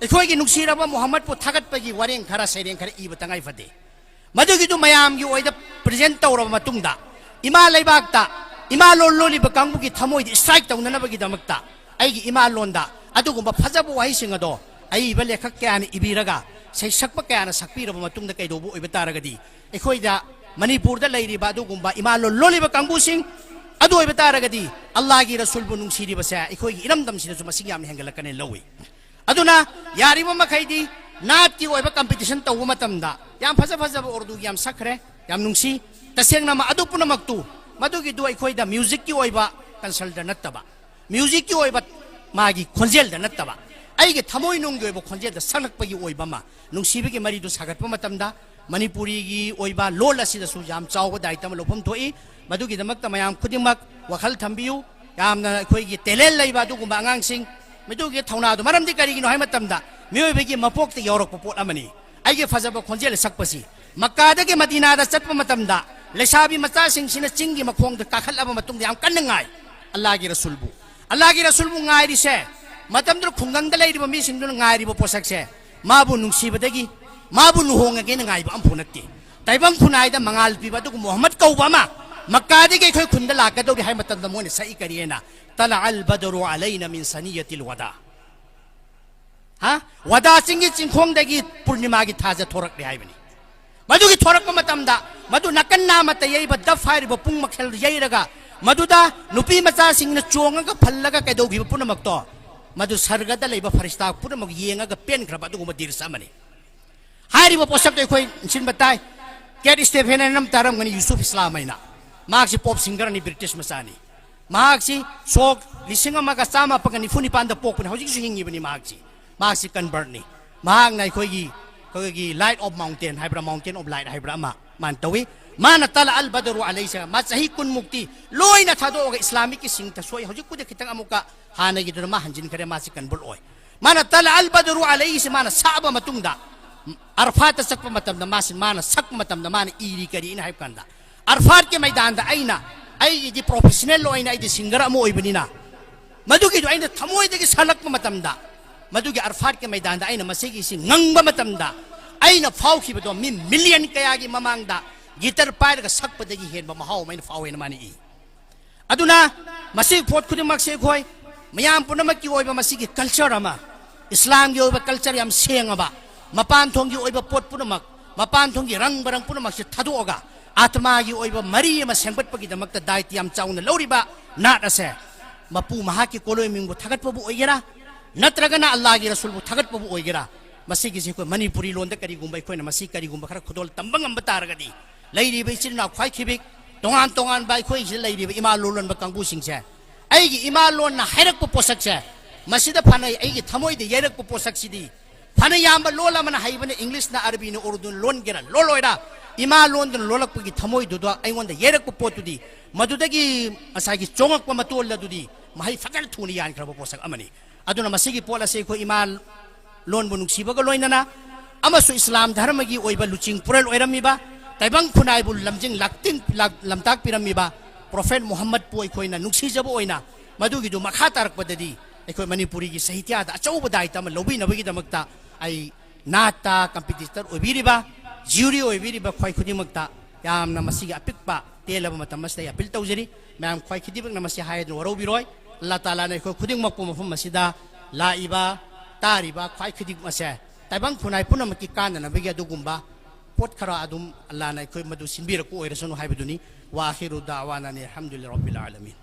ꯑꯩꯈꯣꯏꯒꯤ ꯅꯨꯡꯁꯤꯔꯕ ꯃꯨꯍꯝꯃꯗꯄꯨ ꯊꯥꯒꯠꯄꯒꯤ ꯋꯥꯔꯦꯡ ꯈꯔ, ꯁꯩꯔꯦꯡ ꯈꯔ ꯏꯕ ꯇꯉꯥꯏ ꯐꯗꯦ꯫ ꯃꯗꯨꯒꯤꯗꯨ ꯃꯌꯥꯝꯒꯤ ꯑꯣꯏꯗ present ꯇꯧꯔꯕ ꯃꯇꯨꯡꯗ, ꯏꯃꯥ ꯂꯩꯕꯥꯛꯇ ꯏꯃꯥ ꯂꯣꯟ ꯂꯣꯜꯂꯤꯕ ꯀꯥꯡꯕꯨꯒꯤ ꯊꯃꯣꯏꯗ strike ꯇꯧꯅꯅꯕꯒꯤꯗꯃꯛꯇ ꯑꯩꯒꯤ ꯏꯃꯥ ꯂꯣꯟꯗ ꯑꯗꯨꯒꯨꯝꯕ ꯐꯖꯕ ꯋꯥꯍꯩꯁꯤꯡ ꯑꯗꯣ ꯑꯏꯕ ꯂꯦꯈꯛ ꯀꯌꯥꯅ ꯏꯕꯤꯔꯒ, ꯁꯩꯁꯛꯄ ꯀꯌꯥꯅ ꯁꯛꯄꯤꯔꯕ ꯃꯇꯨꯡꯗ ꯀꯩꯗꯧꯕ ꯑꯣꯏꯕ ꯇꯥꯔꯒꯗꯤ, ꯑꯩꯈꯣꯏꯗ ꯃꯅꯤꯄꯨꯔꯗ ꯂꯩꯔꯤꯕ ꯑꯗꯨꯒꯨꯝꯕ ꯏꯃꯥ ꯂꯣꯟ ꯂꯣꯜꯂꯤꯕ ꯀꯥꯡꯕꯨꯁꯤꯡ ꯑꯗꯨ ꯑꯣꯏꯕ ꯇꯥꯔꯒꯗꯤ, ꯑꯜꯂꯥꯒꯤ ꯔꯁꯨꯜꯕꯨ ꯅꯨꯡꯁꯤꯔꯤꯕꯁꯦ ꯑꯩꯈꯣꯏꯒꯤ ꯏꯔꯝꯗꯝꯁꯤꯗꯁꯨ ꯃꯁꯤꯡ ꯌꯥꯝꯅ ꯍꯦꯟꯒꯠꯂꯛꯀꯅꯤ ꯂꯧꯏ꯫ ꯑꯗꯨꯅ ꯌꯥꯔꯤꯕ ꯃꯈꯩꯗꯤ ꯅꯥꯠꯀꯤ ꯑꯣꯏꯕ competition ꯇꯧꯕ ꯃꯇꯝꯗ, ꯌꯥꯝ ꯐꯖ ꯐꯖꯕ ꯎꯔꯗꯨꯒꯤ ꯌꯥꯝ ꯁꯛꯈ꯭ꯔꯦ, ꯌꯥꯝ ꯅꯨꯡꯁꯤ꯫ ꯇꯁꯦꯡꯅ ꯃ-, ꯑꯗꯨ ꯄꯨꯝꯅꯃꯛꯇꯨ, ꯃꯗꯨꯒꯤꯗꯨ ꯑꯩꯈꯣꯏꯗ musicꯀꯤ ꯑꯣꯏꯕ consultꯗ ꯅꯠꯇꯕ, musicꯀꯤ ꯑꯣꯏꯕ ꯃꯥꯒꯤ ꯈꯣꯟꯖꯦꯜꯗ ꯅꯠꯇꯕ, ꯑꯩꯒꯤ ꯊꯃꯣꯏꯅꯨꯡꯒꯤ ꯑꯣꯏꯕ ꯈꯣꯟꯖꯦꯜꯗ ꯁꯛꯂꯛꯄꯒꯤ ꯑꯣꯏꯕ ꯑꯃ, ꯅꯨꯡꯁꯤꯕꯒꯤ ꯃꯔꯤꯗꯨ ꯁꯥꯒꯠꯄ ꯃꯇꯝꯗ ꯃꯅꯤꯄꯨꯔꯤꯒꯤ ꯑꯣꯏꯕ ꯂꯣꯜ ꯑꯁꯤꯗꯁꯨ ꯌꯥꯝ ꯆꯥꯎꯕ ꯗꯥꯏꯇ ꯑꯃ ꯂꯧꯐꯝ ꯊꯣꯛꯏ꯫ ꯃꯗꯨꯒꯤꯗꯃꯛꯇ ꯃꯌꯥꯝ ꯈꯨꯗꯤꯡꯃꯛ ꯋꯥꯈꯜ ꯊꯝꯕꯤꯌꯨ꯫ ꯌꯥꯝꯅ ꯑꯩꯈꯣꯏꯒꯤ talent ꯂꯩꯕ ꯑꯗꯨꯒꯨꯝꯕ ꯑꯉꯥꯡꯁꯤꯡ, ꯃꯗꯨꯒꯤ ꯊꯧꯅꯥꯗꯨ, ꯃꯔꯝꯗꯤ ꯀꯔꯤꯒꯤꯅꯣ ꯍꯥꯏꯕ ꯃꯇꯝꯗ, ꯃꯤꯑꯣꯏꯕꯒꯤ ꯃꯄꯣꯛꯇ ꯌꯥꯎꯔꯛꯄ ꯄꯣꯠ ꯑꯃꯅꯤ꯫ ꯑꯩꯒꯤ ꯐꯖꯕ ꯈꯣꯟꯖꯦꯜ ꯁꯛꯄꯁꯤ ꯃꯛꯀꯥꯗꯒꯤ ꯃꯗꯤꯅꯥꯗ ꯆꯠꯄ ꯃꯇꯝꯗ, ꯂꯩꯁꯥꯕꯤ ꯃꯆꯥꯁꯤꯡꯁꯤꯅ ꯆꯤꯡꯒꯤ ꯃꯈꯣꯡꯗ ꯀꯥꯈꯠꯂꯕ ꯃꯇꯨꯡꯗ ꯌꯥꯝ ꯀꯟꯅ ꯉꯥꯏ꯫ ꯑꯜꯂꯥꯒꯤ ꯔꯁꯨꯜꯕꯨ, ꯑꯜꯂꯥꯒꯤ ꯔꯁꯨꯜꯕꯨ ꯉꯥꯏꯔꯤꯁꯦ, ꯃꯇꯝꯗꯨꯗ ꯈꯨꯡꯒꯪꯗ ꯂꯩꯔꯤꯕ ꯃꯤꯁꯤꯡꯗꯨꯅ ꯉꯥꯏꯔꯤꯕ ꯄꯣꯠꯁꯛꯁꯦ, ꯃꯥꯕꯨ ꯅꯨꯡꯁꯤꯕꯗꯒꯤ, ꯃꯥꯕꯨ ꯂꯨꯍꯣꯡꯉꯒꯦꯅ ꯉꯥꯏꯕ ꯑꯃꯐꯥꯎ ꯅꯠꯇꯦ꯫ ꯇꯥꯏꯕꯪ ꯈꯨꯟꯅꯥꯏꯗ ꯃꯉꯥꯜ ꯄꯤꯕ ꯑꯗꯨꯒꯨꯝꯕ ꯃꯨꯍꯝꯃꯗ ꯀꯧꯕ ꯑꯃ ꯃꯛꯀꯥꯗꯒꯤ ꯑꯩꯈꯣꯏ ꯈꯨꯟꯗ ꯂꯥꯛꯀꯗꯧꯔꯤ ꯍꯥꯏꯕ ꯃꯇꯝꯗ ꯃꯣꯏꯅ ꯁꯛꯏ ꯀꯔꯤ ꯍꯥꯏꯅ? "ꯇꯂꯥ ꯑꯜ ꯕꯗꯔꯨ ꯑꯂꯩꯅ ꯃꯤꯟ ꯁꯅꯤꯌꯇꯤꯜ ꯋꯗꯥ"꯫ ꯍꯥ? ꯋꯗꯥ ꯆꯤꯡꯒꯤ ꯆꯤꯡꯈꯣꯡꯗꯒꯤ ꯄꯨꯔꯅꯤꯃꯥꯒꯤ ꯊꯥꯖ ꯊꯣꯔꯛꯂꯦ ꯍꯥꯏꯕꯅꯤ꯫ ꯃꯗꯨꯒꯤ ꯊꯣꯔꯛꯄ ꯃꯇꯝꯗ ꯃꯗꯨ ꯅꯥꯀꯟ ꯅꯥꯝꯃꯇ ꯌꯩꯕ ꯗꯐ ꯍꯥꯏꯔꯤꯕ ꯄꯨꯡ ꯃꯈꯦꯜ ꯌꯩꯔꯒ ꯃꯗꯨꯗ ꯅꯨꯄꯤ ꯃꯆꯥꯁꯤꯡꯅ ꯆꯣꯡꯉꯒ ꯐꯜꯂꯒ ꯀꯩꯗꯧꯈꯤꯕ ꯄꯨꯝꯅꯃꯛꯇꯣ ꯃꯗꯨ ꯁꯔꯒꯗ ꯂꯩꯕ ꯐꯔꯤꯁꯇꯥ ꯄꯨꯝꯅꯃꯛ ꯌꯦꯡꯉꯒ ꯄꯦꯟꯈ꯭ꯔꯕ ꯑꯗꯨꯒꯨꯝꯕ ꯗ꯭ꯔꯤꯁ ꯑꯃꯅꯤ꯫ ꯍꯥꯏꯔꯤꯕ ꯄꯣꯠꯁꯛꯇꯣ ꯑꯩꯈꯣꯏ ꯅꯤꯡꯁꯤꯡꯕ ꯇꯥꯏ꯫ ꯀꯦꯠ ꯁ꯭ꯇꯤꯚꯦꯟ ꯍꯥꯏꯅ ꯑꯃ ꯇꯥꯔꯝꯒꯅꯤ, ꯌꯨꯁꯨꯐ ꯏꯁꯂꯥꯝ ꯍꯥꯏꯅ꯫ ꯃꯍꯥꯛꯁꯤ ꯄꯣꯞ ꯁꯤꯡꯒꯔꯅꯤ, ꯕ꯭ꯔꯤꯇꯤꯁ ꯃꯆꯥꯅꯤ꯫ ꯃꯍꯥꯛꯁꯤ ꯁꯣꯛ ꯂꯤꯁꯤꯡ ꯑꯃꯒ ꯆꯥꯃꯥꯄꯟꯒ ꯅꯤꯐꯨ ꯅꯤꯄꯥꯟꯗ ꯄꯣꯛꯄꯅꯤ, ꯍꯧꯖꯤꯛꯁꯨ ꯍꯤꯡꯉꯤꯕꯅꯤ ꯃꯍꯥꯛꯁꯤ꯫ ꯃꯍꯥꯛꯁꯤ ꯀꯟꯚꯔꯠꯅꯤ꯫ ꯃꯍꯥꯛꯅ ꯑꯩꯈꯣꯏꯒꯤ, ꯑꯩꯈꯣꯏꯒꯤ ꯂꯥꯏꯠ ꯑꯣꯐ ꯃꯥꯎꯟꯇꯦꯟ ꯍꯥꯏꯕ꯭ꯔꯥ, ꯃꯥꯎꯟꯇꯦꯟ ꯑꯣꯐ ꯂꯥꯏꯠ ꯍꯥꯏꯕ꯭ꯔꯥ ꯑꯃ ꯃꯥꯅ ꯇꯧꯏ꯫ ꯃꯥꯅ ꯇꯂꯥ ꯑꯜ ꯕꯗꯔꯨ ꯑꯂꯩꯁꯦ ꯃꯥ ꯆꯍꯤ ꯀꯨꯟꯃꯨꯛꯇꯤ ꯂꯣꯏꯅ ꯊꯥꯗꯣꯛꯑꯒ ꯏꯁꯂꯥꯃꯤꯛꯀꯤ ꯁꯤꯡꯇ ꯁꯣꯛꯏ꯫ ꯍꯧꯖꯤꯛꯄꯨꯗꯤ ꯈꯤꯇꯪ ꯑꯃꯨꯛꯀ ꯍꯥꯟꯅꯒꯤꯗꯨꯅ ꯃꯥ ꯍꯟꯖꯤꯟꯈ꯭ꯔꯦ, ꯃꯥꯁꯤ ꯀꯟꯚꯔꯠ ꯑꯣꯏ꯫ ꯃꯥꯅ ꯇꯂꯥ ꯑꯜ ꯕꯗꯔꯨ ꯑꯂꯩꯁꯦ ꯃꯥꯅ ꯁꯛꯑꯕ ꯃꯇꯨꯡꯗ, ꯑꯔꯐꯥꯠꯇ ꯆꯠꯄ ꯃꯇꯝꯗ ꯃꯥꯁꯤ, ꯃꯥꯅ ꯁꯛꯄ ꯃꯇꯝꯗ ꯃꯥꯅ ꯏꯔꯤ ꯀꯔꯤꯅ ꯍꯥꯏꯕ ꯀꯥꯟꯗ, "ꯑꯔꯐꯥꯠꯀꯤ ꯃꯩꯗꯥꯟꯗ ꯑꯩꯅ, ꯑꯩꯒꯤꯗꯤ ꯄ꯭ꯔꯣꯐꯦꯁꯅꯦꯜ ꯑꯣꯏꯅ ꯑꯩꯗꯤ ꯁꯤꯡꯒꯔ ꯑꯃ ꯑꯣꯏꯕꯅꯤꯅ, ꯃꯗꯨꯒꯤꯗꯣ ꯑꯩꯅ ꯊꯃꯣꯏꯗꯒꯤ ꯁꯛꯂꯛꯄ ꯃꯇꯝꯗ, ꯃꯗꯨꯒꯤ ꯑꯔꯐꯥꯠꯀꯤ ꯃꯩꯗꯥꯟꯗ ꯑꯩꯅ ꯃꯁꯤꯒꯤꯁꯤ ꯉꯪꯕ ꯃꯇꯝꯗ ꯑꯩꯅ ꯐꯥꯎꯈꯤꯕꯗꯣ ꯃꯤ ꯃꯤꯂꯤꯌꯟ ꯀꯌꯥꯒꯤ ꯃꯃꯥꯡꯗ ꯒꯤꯇꯔ ꯄꯥꯏꯔꯒ ꯁꯛꯄꯗꯒꯤ ꯍꯦꯟꯕ ꯃꯍꯥꯎ ꯑꯃ ꯑꯩꯅ ꯐꯥꯎꯋꯦꯅ" ꯃꯥꯅ ꯏ꯫ ꯑꯗꯨꯅ ꯃꯁꯤ ꯄꯣꯠ ꯈꯨꯗꯤꯡꯃꯛꯁꯦ ꯑꯩꯈꯣꯏ ꯃꯌꯥꯝ ꯄꯨꯝꯅꯃꯛꯀꯤ ꯑꯣꯏꯕ ꯃꯁꯤꯒꯤ ꯀꯜꯆꯔ ꯑꯃ, ꯏꯁꯂꯥꯝꯒꯤ ꯑꯣꯏꯕ ꯀꯜꯆꯔ ꯌꯥꯝ ꯁꯦꯡꯉꯕ, ꯃꯄꯥꯟ ꯊꯣꯡꯒꯤ ꯑꯣꯏꯕ ꯄꯣꯠ ꯄꯨꯝꯅꯃꯛ, ꯃꯄꯥꯟ ꯊꯣꯡꯒꯤ ꯔꯪ ꯕꯔꯪ ꯄꯨꯝꯅꯃꯛꯁꯦ ꯊꯥꯗꯣꯛꯑꯒ ꯑꯥꯇꯃꯥꯒꯤ ꯑꯣꯏꯕ ꯃꯔꯤ ꯑꯃ ꯁꯦꯝꯒꯠꯄꯒꯤꯗꯃꯛꯇ ꯗꯥꯏꯇ ꯌꯥꯝ ꯆꯥꯎꯅ ꯂꯧꯔꯤꯕ ꯅꯥꯠ ꯑꯁꯦ, ꯃꯄꯨ ꯃꯍꯥꯛꯀꯤ ꯀꯣꯂꯣꯏ ꯃꯤꯡꯕꯨ ꯊꯥꯒꯠꯄꯕꯨ ꯑꯣꯏꯒꯦꯔꯥ, ꯅꯠꯇ꯭ꯔꯒꯅ ꯑꯜꯂꯥꯒꯤ ꯔꯁꯨꯜꯕꯨ ꯊꯥꯒꯠꯄꯕꯨ ꯑꯣꯏꯒꯦꯔꯥ, ꯃꯁꯤꯒꯤꯁꯦ ꯑꯩꯈꯣꯏ ꯃꯅꯤꯄꯨꯔꯤ ꯂꯣꯟꯗ ꯀꯔꯤꯒꯨꯝꯕ ꯑꯩꯈꯣꯏꯅ ꯃꯁꯤ ꯀꯔꯤꯒꯨꯝꯕ ꯈꯔ ꯈꯨꯗꯣꯜ ꯇꯝꯕ ꯉꯝꯕ ꯇꯥꯔꯒꯗꯤ, ꯂꯩꯔꯤꯕ ꯏꯆꯤꯜ ꯏꯅꯥꯎ ꯈ꯭ꯋꯥꯏ ꯈꯤꯕꯤꯛ ꯇꯣꯉꯥꯟ ꯇꯣꯉꯥꯟꯕ ꯑꯩꯈꯣꯏꯁꯤꯗ ꯂꯩꯔꯤꯕ ꯏꯃꯥ ꯂꯣꯟ ꯂꯣꯟꯕ ꯀꯥꯡꯕꯨꯁꯤꯡꯁꯦ, ꯑꯩꯒꯤ ꯏꯃꯥ ꯂꯣꯟꯅ ꯍꯥꯏꯔꯛꯄ ꯄꯣꯠꯁꯛꯁꯦ, ꯃꯁꯤꯗ ꯐꯅ ꯑꯩꯒꯤ ꯊꯃꯣꯏꯗ ꯌꯩꯔꯛꯄ ꯄꯣꯠꯁꯛꯁꯤꯗꯤ, ꯐꯅ ꯌꯥꯝꯕ ꯂꯣꯜ ꯑꯃꯅ ꯍꯩꯕꯅ, ꯏꯪꯂꯤꯁꯅ, ꯑꯔꯕꯤꯅ, ꯎꯔꯗꯨꯅ ꯂꯣꯟꯒꯦꯔꯥ ꯂꯣꯜꯂꯣꯏꯔꯥ, ꯏꯃꯥ ꯂꯣꯟꯗꯨꯅ ꯂꯣꯜꯂꯛꯄꯒꯤ ꯊꯃꯣꯏꯗꯨꯗ ꯑꯩꯉꯣꯟꯗ ꯌꯩꯔꯛꯄ ꯄꯣꯠꯇꯨꯗꯤ, ꯃꯗꯨꯗꯒꯤ ꯉꯁꯥꯏꯒꯤ ꯆꯣꯉꯛꯄ ꯃꯇꯣꯜ ꯑꯗꯨꯗꯤ ꯃꯍꯩ ꯐꯖꯅ ꯊꯨꯅ ꯌꯥꯟꯈ꯭ꯔꯕ ꯄꯣꯠꯁꯛ ꯑꯃꯅꯤ꯫ ꯑꯗꯨꯅ ꯃꯁꯤꯒꯤ ꯄꯣꯠ ꯑꯁꯤ ꯑꯩꯈꯣꯏ ꯏꯃꯥ ꯂꯣꯟꯕꯨ ꯅꯨꯡꯁꯤꯕꯒ ꯂꯣꯏꯅꯅ ꯑꯃꯁꯨꯡ ꯏꯁꯂꯥꯝ ꯙꯔꯃꯒꯤ ꯑꯣꯏꯕ ꯂꯨꯆꯤꯡ ꯄꯨꯔꯦꯜ ꯑꯣꯏꯔꯝꯃꯤꯕ, ꯇꯥꯏꯕꯪ ꯈꯨꯟꯅꯥꯏꯕꯨ ꯂꯝꯖꯤꯡ ꯂꯥꯛꯇꯤꯡ-, ꯂꯥꯛ-, ꯂꯝꯇꯥꯛꯄꯤꯔꯝꯃꯤꯕ ꯄ꯭ꯔꯣꯐꯦꯠ ꯃꯨꯍꯝꯃꯗꯄꯨ ꯑꯩꯈꯣꯏꯅ ꯅꯨꯡꯁꯤꯖꯕ ꯑꯣꯏꯅ ꯃꯗꯨꯒꯤꯗꯨ ꯃꯈꯥ ꯇꯥꯔꯛꯄꯗꯗꯤ ꯑꯩꯈꯣꯏ ꯃꯅꯤꯄꯨꯔꯤꯒꯤ ꯁꯥꯍꯤꯇ꯭ꯌꯥꯗ ꯑꯆꯧꯕ ꯗꯥꯏꯇ ꯑꯃ ꯂꯧꯕꯤꯅꯕꯒꯤꯗꯃꯛꯇ ꯑꯩ ꯅꯥꯠꯇ ꯀꯝꯄꯤꯇꯤꯇꯔ ꯑꯣꯏꯕꯤꯔꯤꯕ, ꯖ꯭ꯌꯨꯔꯤ ꯑꯣꯏꯕꯤꯔꯤꯕ ꯈ꯭ꯋꯥꯏ ꯈꯨꯗꯤꯡꯃꯛꯇ ꯌꯥꯝꯅ ꯃꯁꯤꯒꯤ ꯑꯄꯤꯛꯄ ꯇꯦꯜꯂꯕ ꯃꯇꯝ ꯑꯁꯤꯗ ꯑꯩ ꯑꯄꯤꯜ ꯇꯧꯖꯔꯤ꯫ ꯃꯌꯥꯝ ꯈ꯭ꯋꯥꯏ ꯈꯨꯗꯤꯡꯃꯛꯅ ꯃꯁꯤ ꯍꯥꯏꯗꯨꯅ ꯋꯥꯔꯧꯕꯤꯔꯣꯏ꯫ ꯑꯜꯂꯥ ꯇꯥꯂꯥꯅ ꯑꯩꯈꯣꯏ ꯈꯨꯗꯤꯡꯃꯛꯄꯨ ꯃꯐꯝ ꯑꯁꯤꯗ ꯂꯥꯛꯏꯕ, ꯇꯥꯔꯤꯕ ꯈ꯭ꯋꯥꯏ ꯈꯨꯗꯤꯡꯃꯛ ꯑꯁꯦ ꯇꯥꯏꯕꯪ ꯈꯨꯟꯅꯥꯏ ꯄꯨꯝꯅꯃꯛꯀꯤ ꯀꯥꯟꯅꯅꯕꯒꯤ ꯑꯗꯨꯒꯨꯝꯕ ꯄꯣꯠ ꯈꯔ ꯑꯗꯨꯝ ꯑꯜꯂꯥꯅ ꯑꯩꯈꯣꯏ ꯃꯗꯨ ꯁꯤꯟꯕꯤꯔꯛꯄ ꯑꯣꯏꯔꯁꯅꯨ ꯍꯥꯏꯕꯗꯨꯅꯤ꯫ ꯋꯥ ꯑꯈꯤꯔꯨ ꯗꯥꯋꯥꯅꯥꯅꯤ ꯑꯜꯍꯝꯗꯨꯂꯤꯜꯂꯥꯍꯤ ꯔꯕꯤꯜ ꯑꯥꯂꯃꯤꯟ꯫